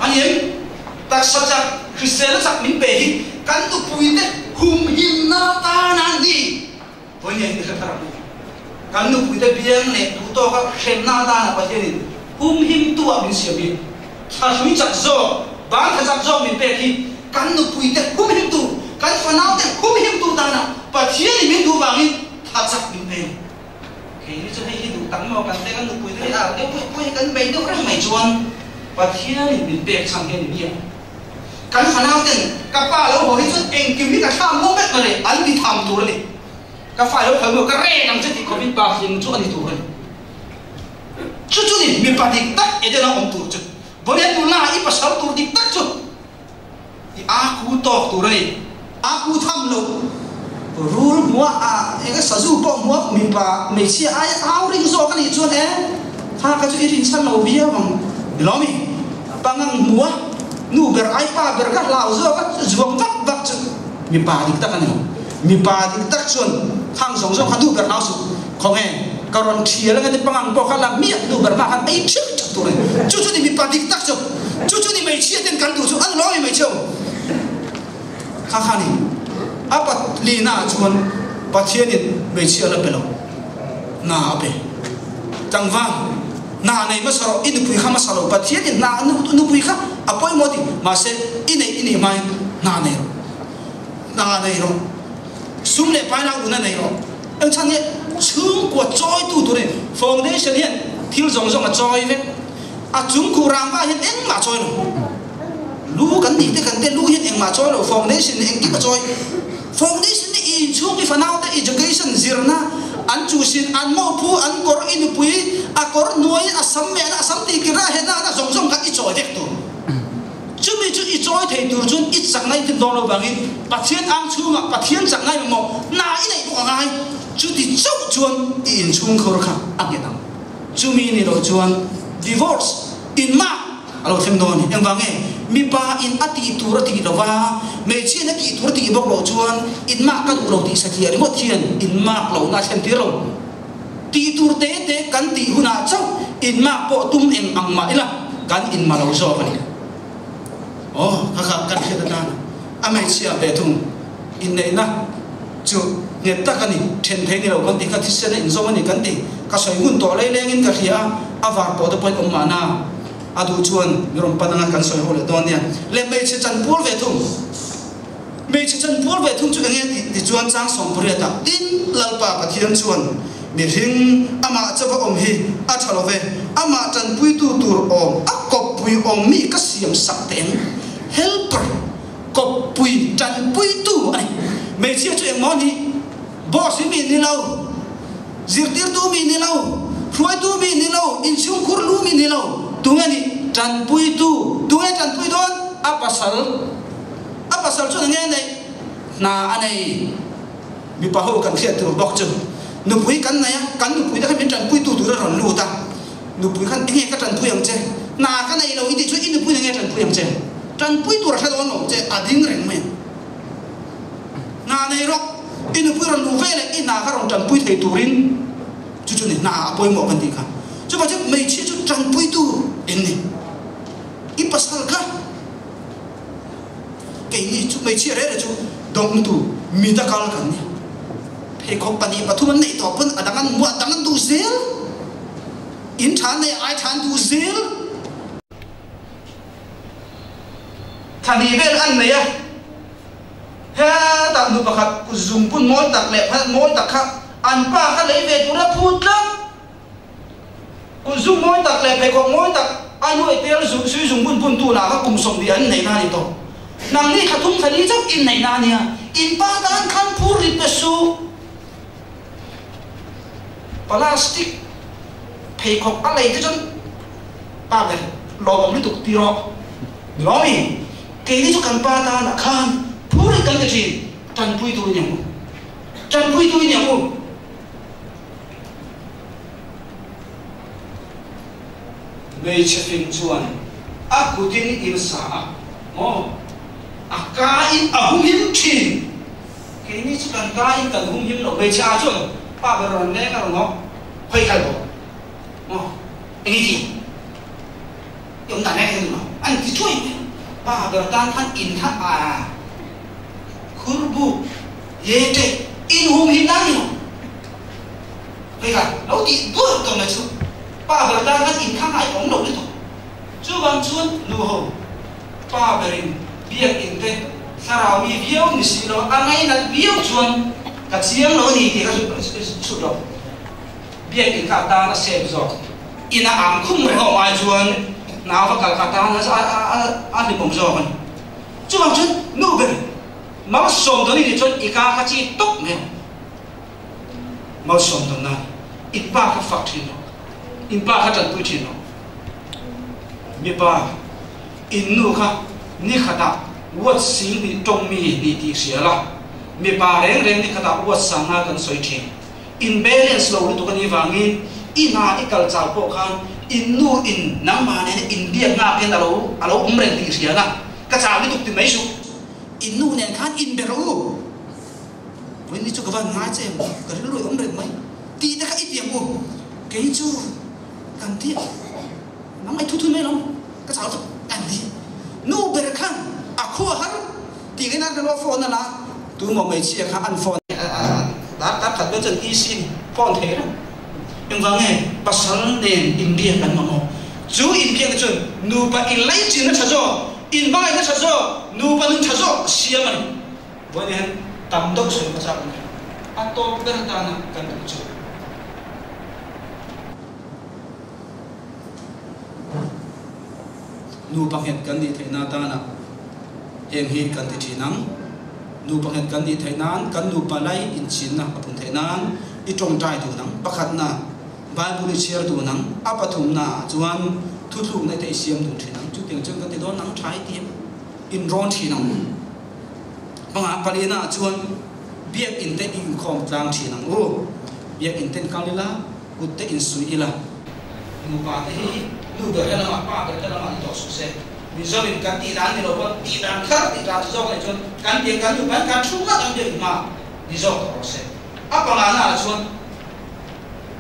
A ni em? Taksa chak, Kristian chak min pe hi kan nupuite humhimna atan a ni. Vawiin hian i hre thar ang u. Kan nupuite biang leh duh tawka hremna atana Pathianin humhimtu a min siam hi. Ṭha hlui chak zawk, ban ṭha chak zawk min pek hi kan nupuite humhimtu, kan fanaute humhimtu atana Pathianin min duh vangin ṭha chak min pe. Keini chu hei hi duh tak maw, kan te kan nupuite hi a deuh pui pui kan bei deuh reng mai chuan Pathianin min pek chhan hian in ngiat. Kan fanauten ka pa lo haw hi chuan engkim hi ka thlam maw mek mare, an ni tham tur a ni. Ka fa lo khal maw ka rek ang che tih khawmin pa hring chu a ni tur a ni. Chu chu ni mipa dik tak Eden-a awm tur chu. Vawiin nula i pasal tur dik tak chu. I a ku tawk tur a ni. A ku tham lo. Rul hmuah a, eng nge sazu pawh hmuah mipa, hmeichhia aia au ring zawk a nih chuan e, ha ka chu i rinchhan lo viau ang. Ni lawm i? Pangang hmuah, nu ber ai pa ber ka hlau zawk a, zuang vak vak chu mipa dik tak a ni. Mipa dik tak chuan khang zawng zawng kha nu ber hlau su. Khawnge ka rawn thial anga te pangang pawh kha la miah nu ber hma khan ei ṭhiak ṭhak tur a ni. Chu chu ni mipa dik tak chu. Chu chu ni hmeichhia ten kan duh chu. An lawm i hmeichhia u. Kha kha ni. A pat lina chuan Pathianin hmeichhia la pe lo. Na a pe. Tlangval, na nei hmasa rawh, i nupui kha hmasa lo. Pathianin na nu-, nupui kha a pawimawh tih. Mahse, i neih i nih hmain na nei rawh. Na nei rawh. Sum leh paina ulna nei rawh. Eng chhan nge chhungkua chawitu turin foundation hian thil zawng zawng a chawi vek. A chungkhuh rangva hian engmah chawi lo. Lu kan nih te kan te lu hian engmah chawi lo. Foundation ni engkim a chawi. Foundation ni i inchhung i fanaute education zirna an chu sin an mawhphu an kawr i nupui a kawr nuai a sam mehna a sam tih kira hena na zawng zawng kha i chawi vek tur. Chumi chu i chawi thei tur chuan i chakna i thim dawn lo vangin Pathian ang chhungah Pathian chakna i mamawh na i neih bawk a ngai. Chuti chauh chuan i inchhung khur kha a ngen ang. Chumi ni lo chuan divorce, inmak a lo thleng dawn a ni. Engvang nge? Mipa in a tih tur a tih lo va, hmeichhiain a tih tur a tih bawk lo chuan inmak ka duh lo tih satliah ringawt hian inmak lo na a thlen tir lo. Tih tur te te kan tih hunah chauh inmak pawh tum eng ang mah ila kan inma lo zawk a ni. Aw, kha kha kan hriat atan a hmeichhia ve thung inneihna chu nghet tak a ni, ṭhen thei ni lo kan tih kha, thisen a inzawm a ni kan tih. Ka sawi ngun tawh lei lengin ka hria a, a var pawh te pawhin awm mahna a duh chuan mi rawn pan anga kan sawi ho leh dawn nia. Le hmeichhe chanpual ve thung. Hmeichhe chanpual ve thung chu eng nge tih, ti chuan chang sawmpariatah, tin Lalpa Pathian chuan, "Mihring amah chauha awm hi a ṭha lo ve, amah ṭanpuitu tur awm, a kawppui awm mi ka siam sak teh ang." Helper, kawppui, ṭanpuitu a ni. Hmeichhia chu engmaw ni, boss mi ni lo, zirtirtu mi ni lo, hruaitu mi ni lo, inchhungkhur lu mi ni lo, tunge ni, ṭanpuitu, tunge ṭanpui dawn? A pasal. A pasal chuan eng nge nei? Hna a nei. Mipa ho kan hriat tur bawk chu. Nupui kan nei a, kan nupui te kha min ṭanpuitu tura rawn lut a. Nupui khan eng nge ka ṭanpui ang che? Hna ka nei lo i tih chuan i nupuiin eng nge ṭanpui ang che? Ṭanpui tur a hre dawn lo che, a ding reng mai. Hna nei rawh, i nupui rawn luh veleh i hna kha rawn ṭanpui thei turin. Chu chu ni hna a pawimawh kan tih kha. Chuvang chuan hmeichhia chu ṭanpuitu in ni. I pasal kha Keini chu hmeichhia reng reng chu dawngtu mi ta kal kan nia. Pheikhawk pahnih pathum an neih tawh pawn a dang an hmu a, a dang an duh zel. In ṭha an nei a, ai ṭha an duh zel. Thla hnih vel an nei a. Hetah nu pakhat kut zung bun mawi tak leh phal mawi tak kha an pa kha lei ve tura phut tlang. Kut zung mawi tak leh pheikhawk mawi tak a nuai tel zu-, sui zung bun bun tunah kha kum sawmhnih an neihna a ni tawh. Nangni thla thum thla li chauh in neihna a nia. In pa tan khan phur rit pe su. Plastic pheikhawk a lei te chuan pa ber lawmawm lutuk ti rawh. Ni lawm i? Keini chu kan pa tanah khan phur rit kan ti ṭhin. Ṭanpuitu i ni ang u. Ṭanpuitu i ni ang u. Hmeichhe fing chuan a kutin in sa a, maw? A kain a humhim ṭhin. Keini chu kan kain kan humhim lo. Hmeichhe a chuan pa ber rawn leng a rawng a, hawi kal bawk. Maw? Eng nge ti? I awm dan nge thei lo. An ti thuai mai. Pa ber tan khan in kha a. Khur buk, ye te, in humhim dan ni lo. Hei kha, lo ti duah tawh mai chu. Pa ber tan khan in kha ngai awm lo ni tawh. Chuvang chuan nu ho, pa berin biak in te, thlarau mi viau ni si lo, a ngainat viau chuan ka chiang lo a ni tih ka sut, sut lo. Biak in kha atan a sep zawk. In a ang khum reng awm ai chuan nau va kal kha atan a, a, a, a, a hlipawm zawk a ni. Chuvang chuan nu ber malsawm dawn i nih chuan i ka kha chi tawk mai. Malsawm dawn nan in pa kha fak ṭhin rawh. In pa kha ṭanpui ṭhin rawh. Mipa, in nu kha ni khatah watt sing hnih ṭawng mi ni tih hria la. Mipa reng reng ni khatah watt sangnga kan sawi ṭhin. In balance lo lutuk a nih vangin, i hna i kal chau pawh khan, in nu in nangmah nena in biak nghak hian a lo, a lo awm reng tih hria la. Ka chau lutuk ti mai suh. In nu nen khan in ber u. Ui, ni chu ka van ngai che, ka rilru a om reng mai. Ti te kha i ti ang u. Kei chu kan ti. Nang mai thu thu mai lo. Ka chau chu kan ti. Nu ber khan a khua har. Ti ngai na ka lo phone na la. Tu mo mai chi kha an phone. A, a, a, dar, dar khat bel chan i sin phone thei ra. Eng vang e, pasal nen India kan mang o. Chu in piang chun, nupa in lai chin na tha zo, in bai na tha zo, nupa nun tha zo, siam a ni. Voi ni hen, tam dok sui ka chak ni. A tawk ber ta na kan tu chu. Nupa nghet kan nih theihna ta na, heng hi kan ti ṭhin ang. Nupa nghet kan nih theih nan, kan nupa lai in chin na a pun theih nan, i ṭawngṭai tu nang. Pakhatna, Bible i chhiar tu nang. A pathumna chuan, thutlukna i theih siam tu ṭhin ang. Chutiang chuan kan ti dawn nang ṭha i ti. In rawn ṭhin ang. Panga palina chuan biak in te inkhawm tlang ṭhin ang u. Biak in ten kal ila, kut te in sui ila. Nupa te hi, nu ber he lama, pa ber he lama ni tawh su se. Mizo in kan tih dan ni lo pawn, tih dan thar, tih dan zawk leh chuan, kan biak kan nupa kan thu ngat ang biak ma ni zawk tawh se. A pangana chuan,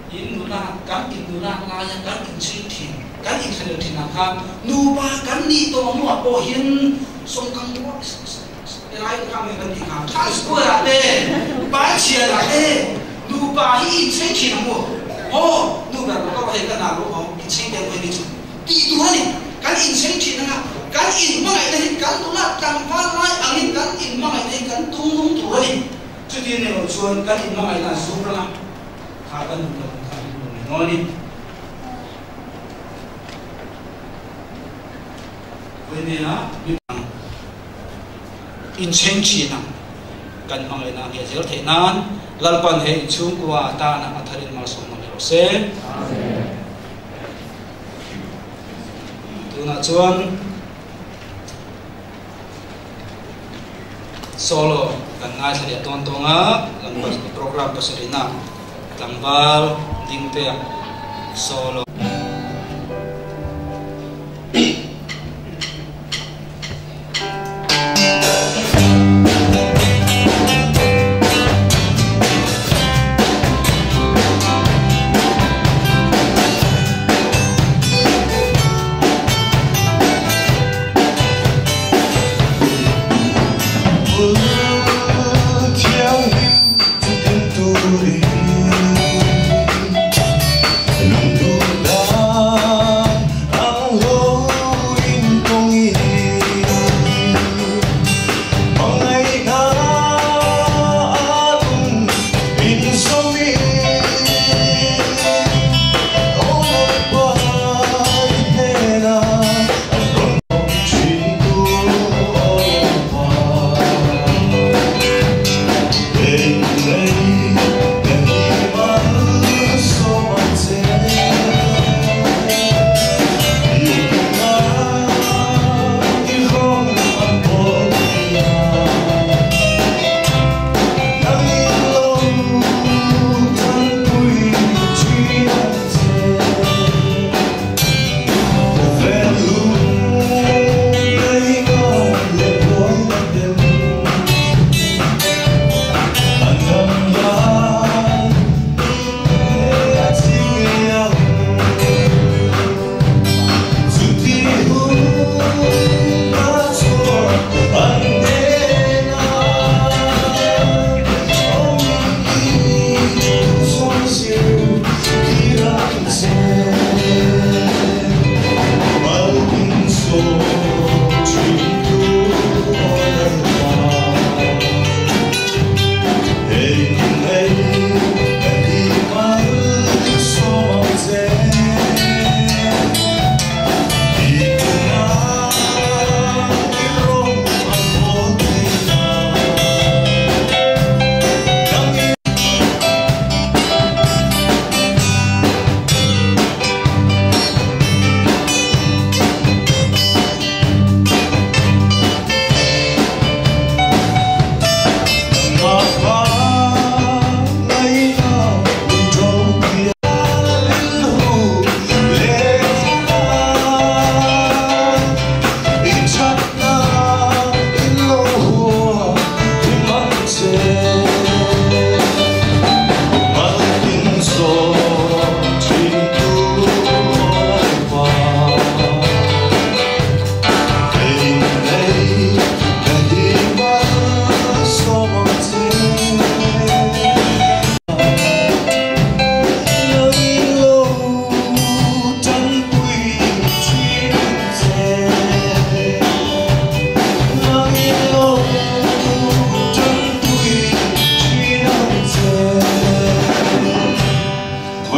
In nula, kan in nula laia, kan in chhing ṭhin, kan in thlen ṭhin ang khan, nupa kan nih tawh nuah pawh hian sawm kan ruah, helai kha mai kan tih khan, khan square-ah te, bai chhiatah te, nupa hi in chhing ṭhin ang u. Aw, nu ber lo ka hei ka na lo aw, in chhing te pawh hi chu. Tih tur a ni, kan in chhing ṭhin ang a, kan in hmangaihna hi kan nula tlangval lai angin kan in hmangaihna hi kan tum tum tur a ni. Chuti ni lo chuan kan in hmangaihna zuk rang a. Kha kan nun lo, kha kan nun lo ni. Koine a mi in chhing ṭhin ang kan hmangaihna nge zel theih nan, Lalpan he inchhungkua tana a tharin malsawmna leh rawh se. Tunah chuan Solo kan ngaithla leh dawn tawng a, kan program pasarihna tlangval Dingtea solo.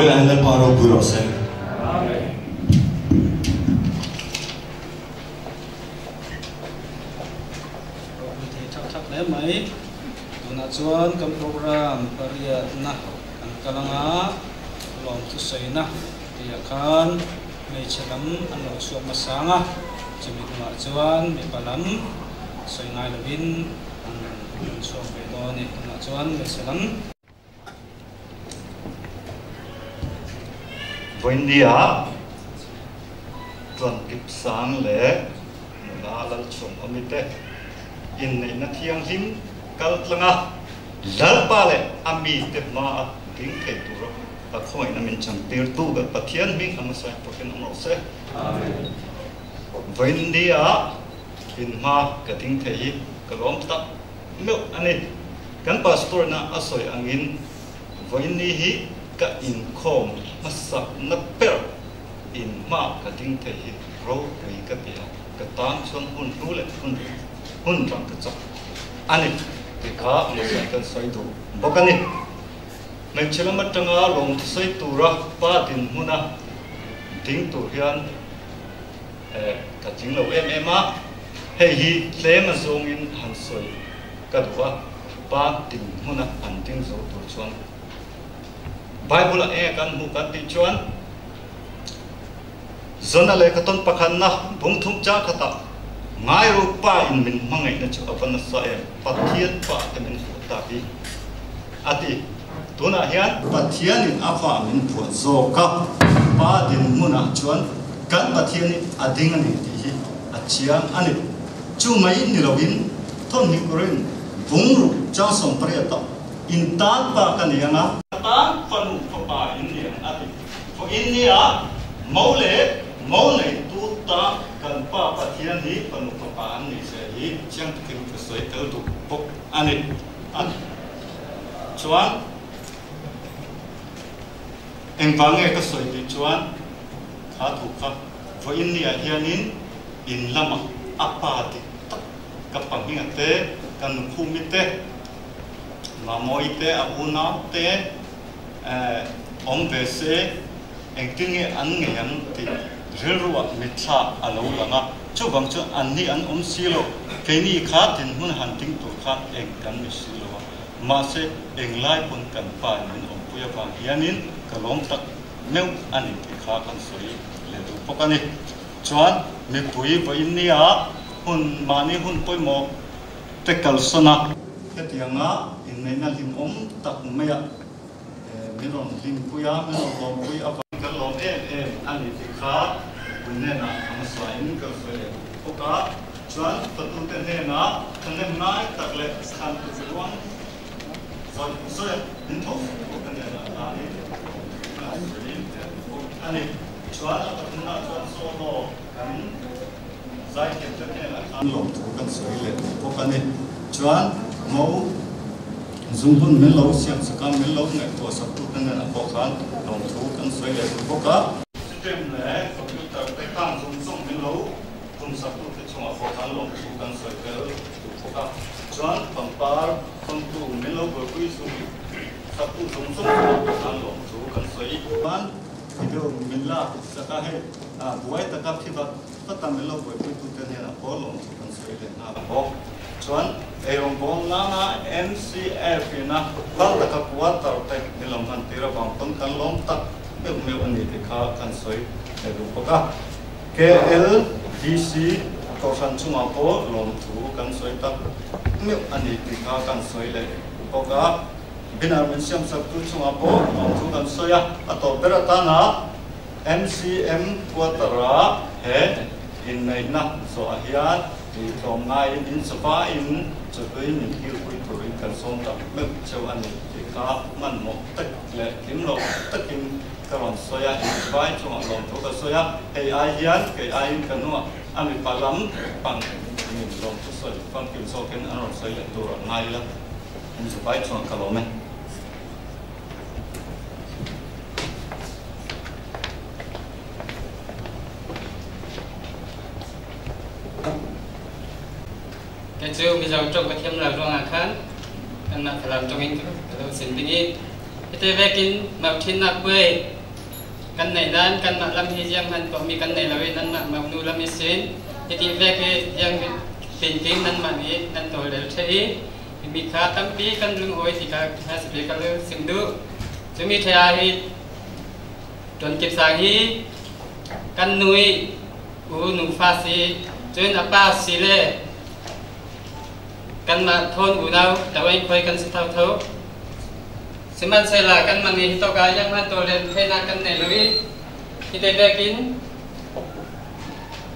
Lalpa ropui rawh se. Ropui thei thak thak hle mai. Tunah chuan kan program pariatna kan kal anga, lawmthu sawina tih ah khan hmeichhe lam an lo chhuak hmasa anga, chumi hnungah chuan mipa lam sawi ngai lovin an rawn chhuak ve dawn a ni. Tunah chuan hmeichhe lam. Vawiin nia Chuan Kipsang leh nula Lalchhawmawmi te inneihna thianghlim kal tlanga Lalpa leh a mite hmaa ding thei tura a khawngaihna min chantirtu kan Pathian hming a hmasain pawhin awm rawh se. Amen. Vawiin nia in hma ka ding thei hi ka lawm tak meuh a ni. Kan pastor-na a sawi angin, vawiin ni hi ka inkhawm hmasakna ber in hma ka ding thei hi ropui ka ti a, ka tan chuan hun hlu leh hun, hun rang ka chak a ni tih kha hmasain kan sawi duh bawk a ni. Hmeichhe lam aṭanga lawmthu sawi tura pa dinhmuna ding tur hian eh, ka tling lo em em a, hei hi tlem a zawngin han sawi ka duh a, pa dinhmuna han ding zo tur chuan Bible-ah eng kan hmuh kan tih chuan, Jona lehkha tawn pakhatna bung thum chang khatah, "Ngai ro, Pa in min hmangaihna chu a va nasa em, Pathian Pa te min hmuh ta hi," a ti. Tunah hian Pathianin a fa min phuah zawk a, pa dinhmunah chuan kan Pathianin a ding a ni tih hi a chiang a ni. Chu mai ni lovin, thawn hnih Korin bung ruk chang sawmpariatah, "In tan pa ka ni ang a, tan fanu fapa in ni ang," a ti. Vawiin nia mo leh mo neitu tan kan Pa Pathian hi fanu fapa an ni se hi chiang takin ka sawi tel duh bawk a ni. A, chuan, engvang nge ka sawi tih chuan, kha thu kha, vawiin niah hianin in lamah a pa dik tak ka pahminga te, ka nukhumi te, Mamawi te, a unau te, eh, awm ve se, engtin nge an ngei ang tih rilruah mitthla a lo lang a, chuvang chuan anni an awm si lo, keini kha dinhmun han ding tur khan eng kan ni si lo a. Mahse, eng lai pawn kan pa in min awmpui avang hianin ka lawm tak meuh a ni tih kha kan sawi leh duh bawk a ni. Chuan mipui vawiin nia hun, mahni hun pawimawh te kalsawna hetianga inneihna hlimawm tak maia, eh, min rawn hlimpui a, min rawn lawmpui avang kan lawm em em a ni tih kha mipui hnenah a hmasain kan sawi leh duh bawk a. Chuan fatute hnenah thahnem ngai tak leh thlan tih luang zawih zawih min tho suh tur te hnenah khan a ni. Chuan a pathumna chuan solo kan zaithiam te hnenah khan lawmthu kan sawi leh bawk a ni. Chuan mo zungbun min lo siamsak a, min lo ngaihtuahsak tute hnenah pawh khan lawmthu kan sawi leh bawk a. System leh computer te khang zawng zawng min lo tumsak tute chungah pawh khan lawmthu kan sawi tel duh bawk a. Chuan pangpar khawmtu min lo buaipui zui saktu zawng zawng chungah pawh khan lawmthu kan sawi. Chuan video min la sak a, hei, a, buai taka phi vat vat a min lo buaipui tute hnenah pawh lawmthu kan sawi leh nghal bawk. Chuan eirawng bawl nana M C F ina kal taka quarter te min lo hman tir avang pawn kan lawm tak meuh meuh a ni tih kha kan sawi leh duh bawk a. K L D C kohhran chungah pawh lawmthu kan sawi tak meuh a ni tih kha kan sawi leh duh bawk a. Banner min siamsaktu chungah pawh lawmthu kan sawi a, a tawp ber atana M C M quarter-a he inneihna zawhah hian tui tlawm ngaiin in zavaiin chawtui min kilpui turin kan sawm tak meuh cheu a ni tih kha hmanhmawh tak leh hlim lo takin ka rawn sawi a, in zavai chungah lawmthu ka sawi a, hei ai hian kei aiin ka hnungah a mipa lampang min lawmthu sawi famkim zawkin an rawn sawi leh tur a ngai ila. An zavai chuan ka lawm e. Kei chu Mizo ṭawng ka thiam lo ruangah khan kan Hmar lam ṭawngin ka lo sin dingin, Hiti vekin mawṭhinnak puai kan neih nan kanmah lam hi zianghman tuahmi kan nei lo i, nanmah mawhnu lam ihsin hiti vek hi ziang tinkim nanmah nih nan tawlrel ṭheh i, himi kha tampi kan lungawi ti kha hmasa bik ka lo sim duh. Cumi ṭheh ah hi Tuan Kip Sang hi kan nu i u nufa si, cun a pa si le kanmah thawn unau Tawai khoi kan si thotho. Sihmanhsehlaw kanmah nih hitawk ah zianghman tawlrel theinak kan nei lo i, hiti vekin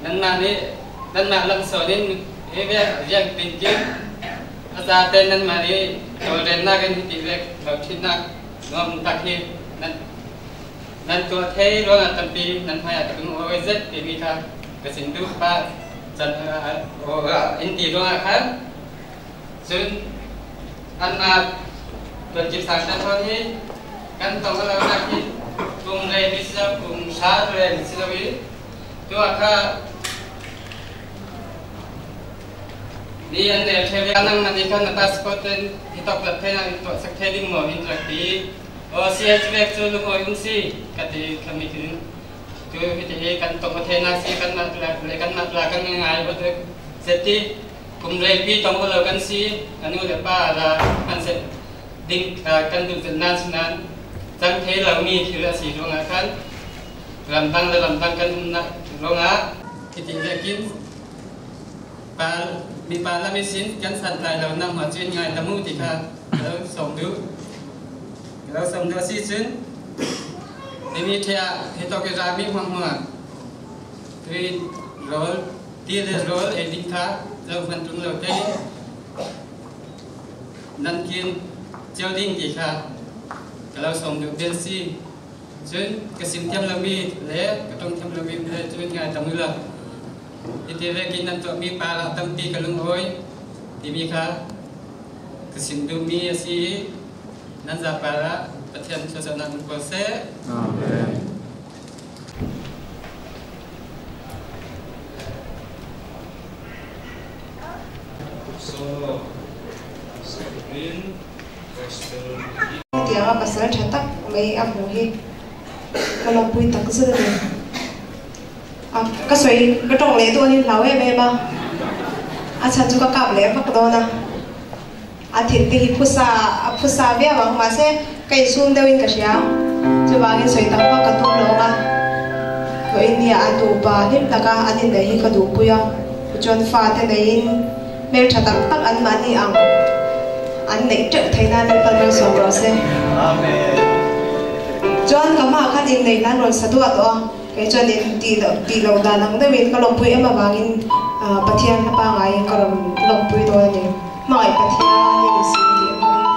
nanmah nih, nanmah lam sawn in hi vek ziang tinkim a zate nanmah nih tawlrelnak in hiti vek lo ṭhinnak nuam tak hi nan, nan tuah thei ruangah tampi nan hmaiah ka lungawi zet timi kha ka sim duh. Pa can, ah, ah, in ti ruangah khan cun anmah Tuan Kip Sang te thawn hi kan tong a lo nak hi kum rei mi si lo, kum hra rei mi si lo i, tu ah kha ni an rel ṭheh ve. Nangmah nih khan na passport ten hitawk lat theinak in tuahsak thei ding maw in rak ti. Aw, si a, cuvek cu lungawi um si ka ti kha mi khin. Tu hiti hi kan tong aw theinak si, kanmah tla le kanmah tla kan ngai aw zet ti. Kum reipi tong aw lo kan si, a nu le pa ra hman seh ding, ah, kan duh zet nan si nan cang thei lo mi thil a si ruangah khan ramdang le ramdang kan umnak ruangah hiti vekin pa, mipa lam ihsin kan santlai lo nak hmah cun ngai tam uh ti kha ka lo sawm duh. Ka lo sawm duh a si cun, himi ṭheh ah hitawk i rami hmuahhmuah tuin rawl, ti le rawl ei ding kha zohman ṭum lo tein nan kin cio ding ti kha ka lo sawm duh pen si. Cun ka sim thiam lomi le ka ṭong thiam lomi le cun ngai tam uh law. Hiti vekin nan tuahmi par ah tampi ka lungawi timi kha ka sim duhmi a si i, nan za par ah Pathian thluachuahnak um ko seh. Amen. So, Sabrina, Tiang a pasal ṭha tak mei a hmu hi ka lawmpui tak zet a ni. A, ka soi, ka ṭong leh tu a nin hlau em em a. A chan cu ka kap leh a vak dawn a. A thin te hi phusa, a phusa viau a, mahse ka insum deuh in ka hria. Chuvangin soi tam bak ka tum lawng a. Ka inn nih a tu pa hlim tak a an in neih hi ka duhpui a. Cuan fate nei in hmelṭha taktak anmah nih ang an neih ṭeuh theihna nih kan malsawm rawh seh. Amen. Cuan ka mah khan in neih hlan rawn sa duah tawh a. Kei chuan in tih lo, tih lo dan ang deuhin ka lawmpui em avangin, ah, Pathian hla pangai in ka rawn lawmpui dawn a ni. Hmangaih Pathian in sin tih a hmang in.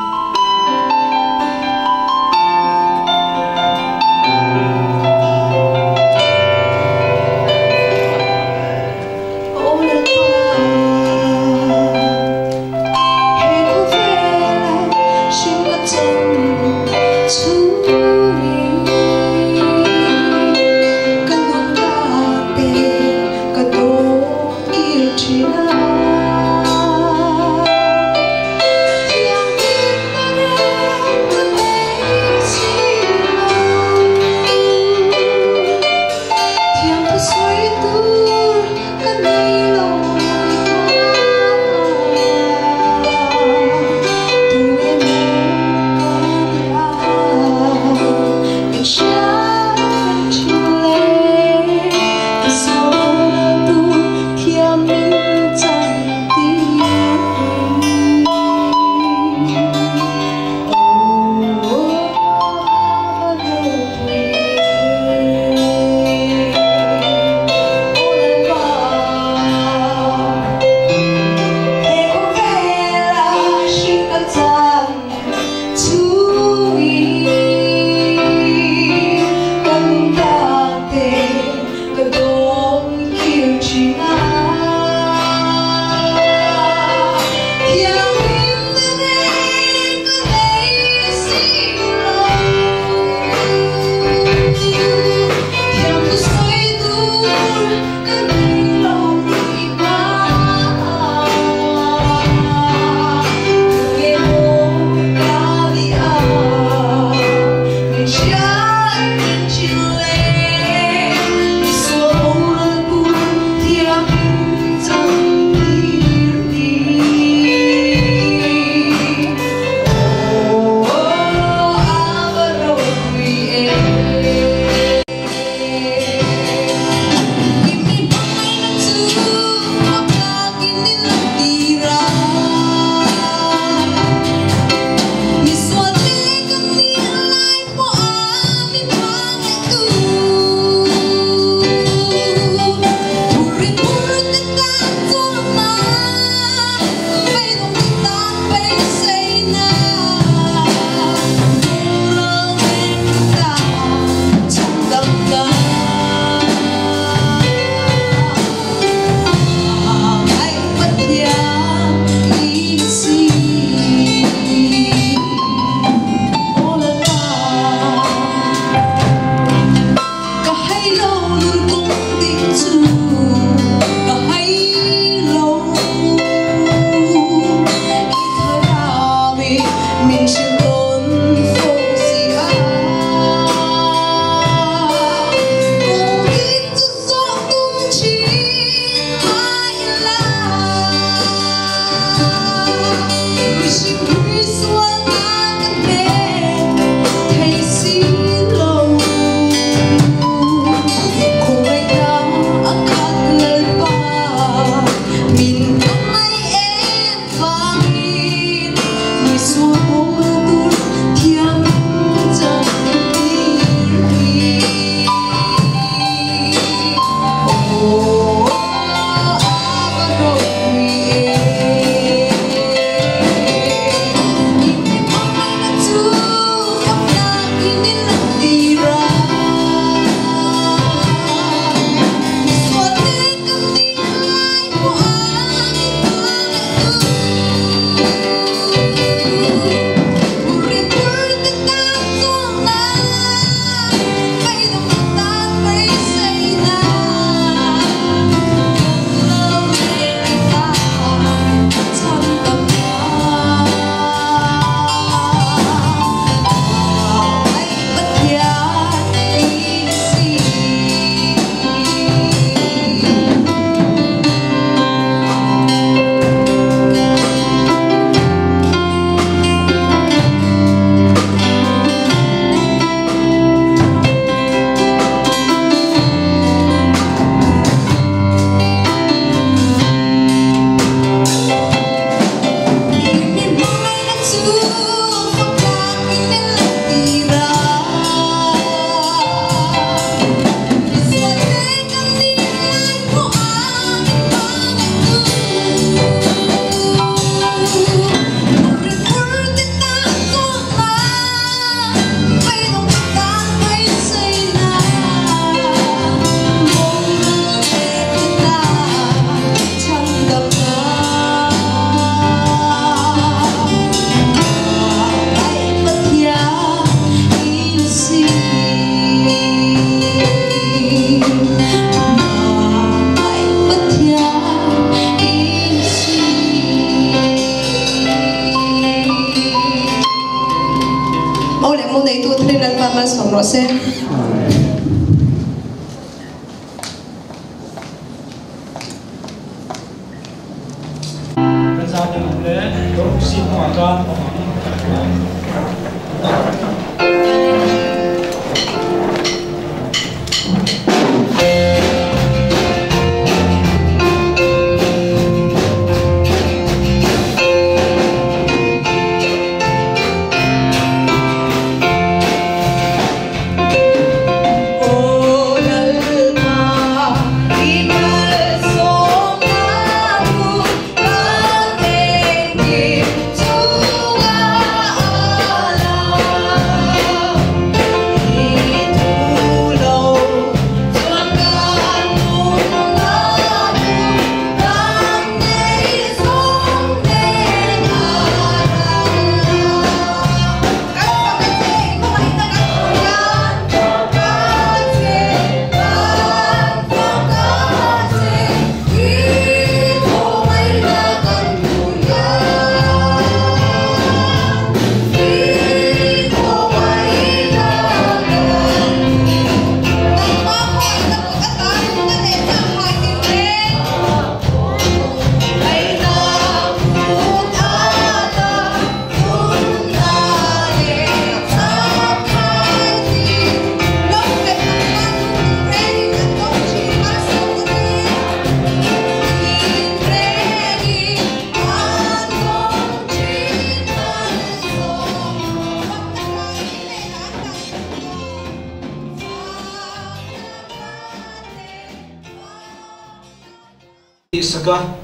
Saka,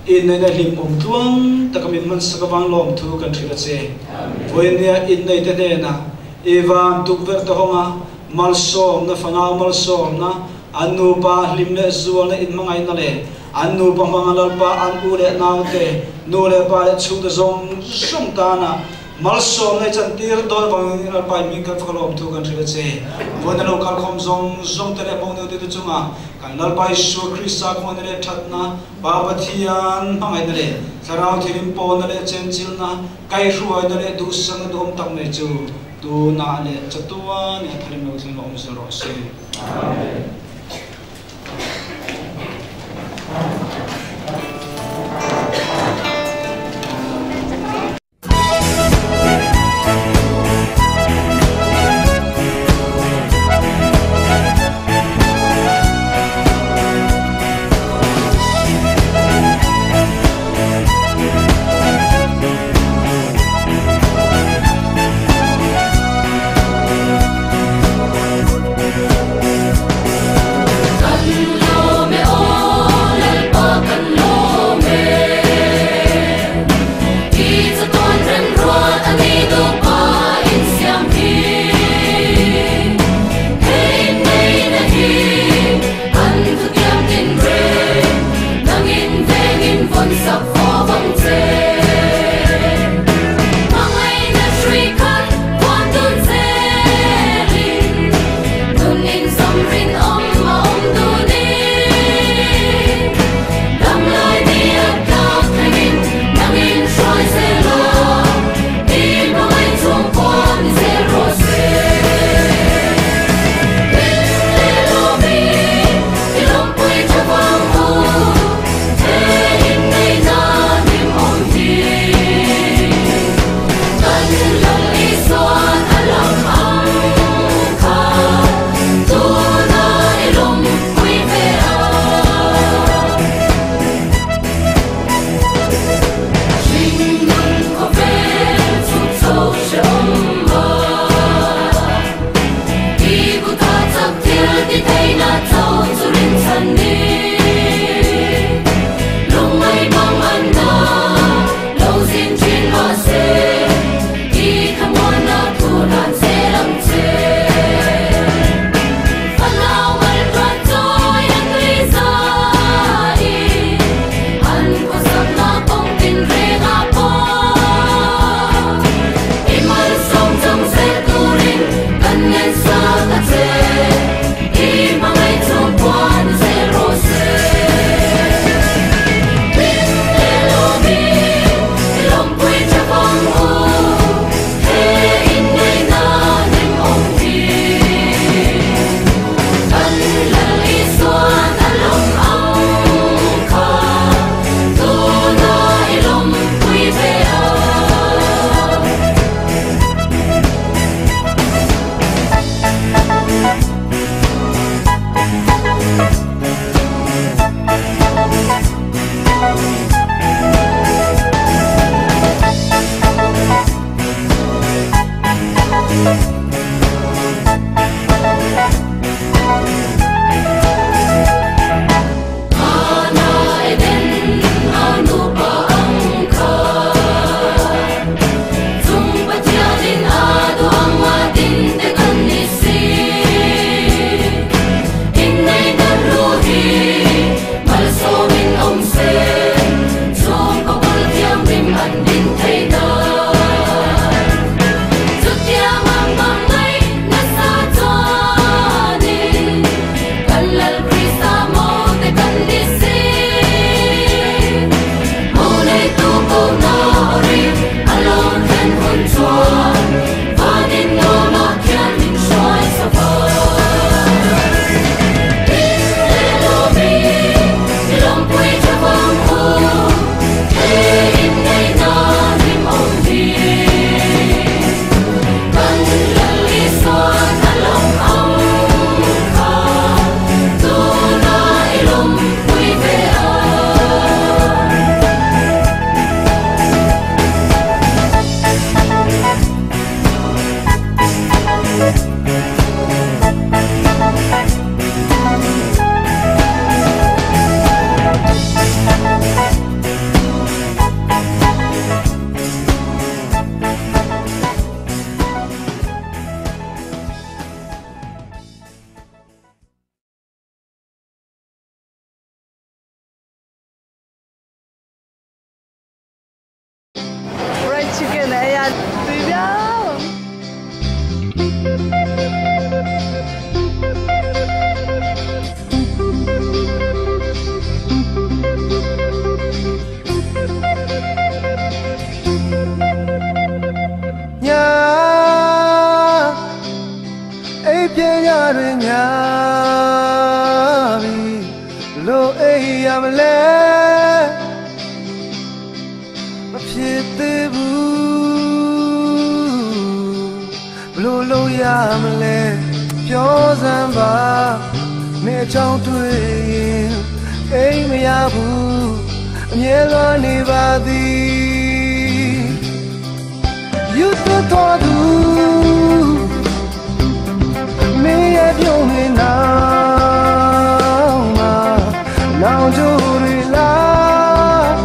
inn neite hlim um tluang taka min hmang saka vang lawmthu kan hril a che. Vawiin nia inn neite hnena, i van tukverhte hawnga malsawmna, fanau malsawmna, an nupa hlim le zualna in hmangaihna le an nupa hmanga Lalpa an u le naute, nu le pa le chhungte zawng zawng tana malsawmna i chantir dawn vangin Lalpa i hming kan fa ka lawmthu kan hril a che. Vawiina lo kalkhawm zawng zawngte le mo neute chunga kan Lalpa Isua Krista khawmna le ṭhatna, Pa Pathian hmangaihna le Thlarau Thianghlim pawlna le chenchilna, kaihhruaina le duhsakna duhawm tak mai chu tuna le chatuan a tharin lo thleng lo awm zel rawh se. Amen. တွင်များပြီ ဘလို့အိပ်ရမလဲ မဖြစ်သေးဘူးဘလို့လုပ်ရမလဲ ပြောစမ်းပါ မင်းအကြောင်းတွေ့ရင် အိပ်မရဘူး အမြဲလွမ်းနေပါသည် ယူသွတ်တော်သူ မင်းရဲ့ပြုံးနေနောက်မှာ နောင်ကြိုတွေလား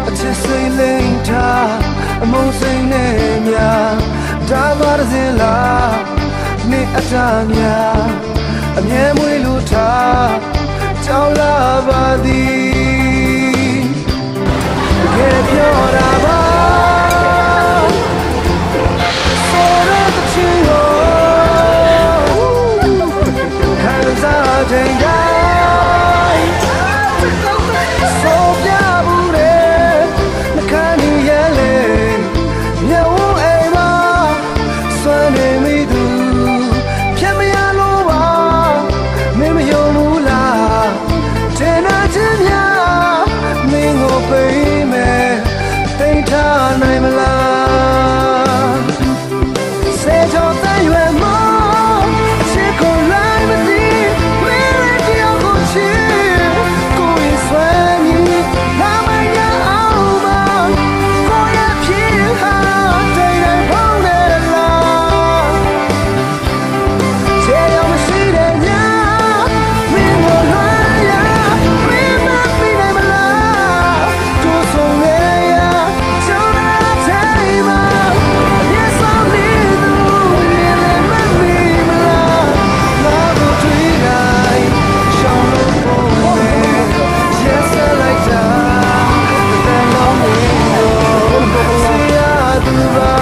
အချစ်စိတ်လိမ်ထား အမုန်းစိတ်နဲ့များ ဒါသွားတစ်စင်လား မင်းအတ္တများ အမြဲမွေးလို့ထား ကြောက်လာပါသည် တကယ်ပြောတာပါ ဆိုတဲ့တချင်ကို ခံစားချိန်တိုင်း ဆိုပြမှုတွေ နှခမ်းနေရဲ့လေ မျက်ဝန်းအိမ်မှာ စွန့်နေမိသူ ဖျက်မရလို့ပါ မင်းမယုံဘူးလား ထင်တာချင်းများ မင်းကိုပေးမယ် သိမ်းထားနိုင်မလား ဆယ်ကျော်သက်ရွယ်မှာ ချစ်ကိုလိုက်မသိ မင်းရဲ့တယောက်ကိုချစ် ကိုယ်ရင်ဆွဲမိ လမ်းမရအောင်မှာ ကိုယ့်ရဲ့ဖြစ်ဟာ တိတ်တိတ်ဖုံးနေလား ခြေရောက်မရှိတဲ့ည မင်းကိုလွမ်းရ မင်းမသိနိုင်မလား တူဆုံးနေရ ကျွန်တော်ထိမ်းမှာ အမျက်စောင်းနေသူ မင်းလည်းမသိမလား ငါကိုတွေ့တိုင်း ရှောင်လို့ပုံနဲ့ ရက်ဆက်လိုက်တာ တစ်သက်လုံးနေလို့ ချစ်ရသူပါ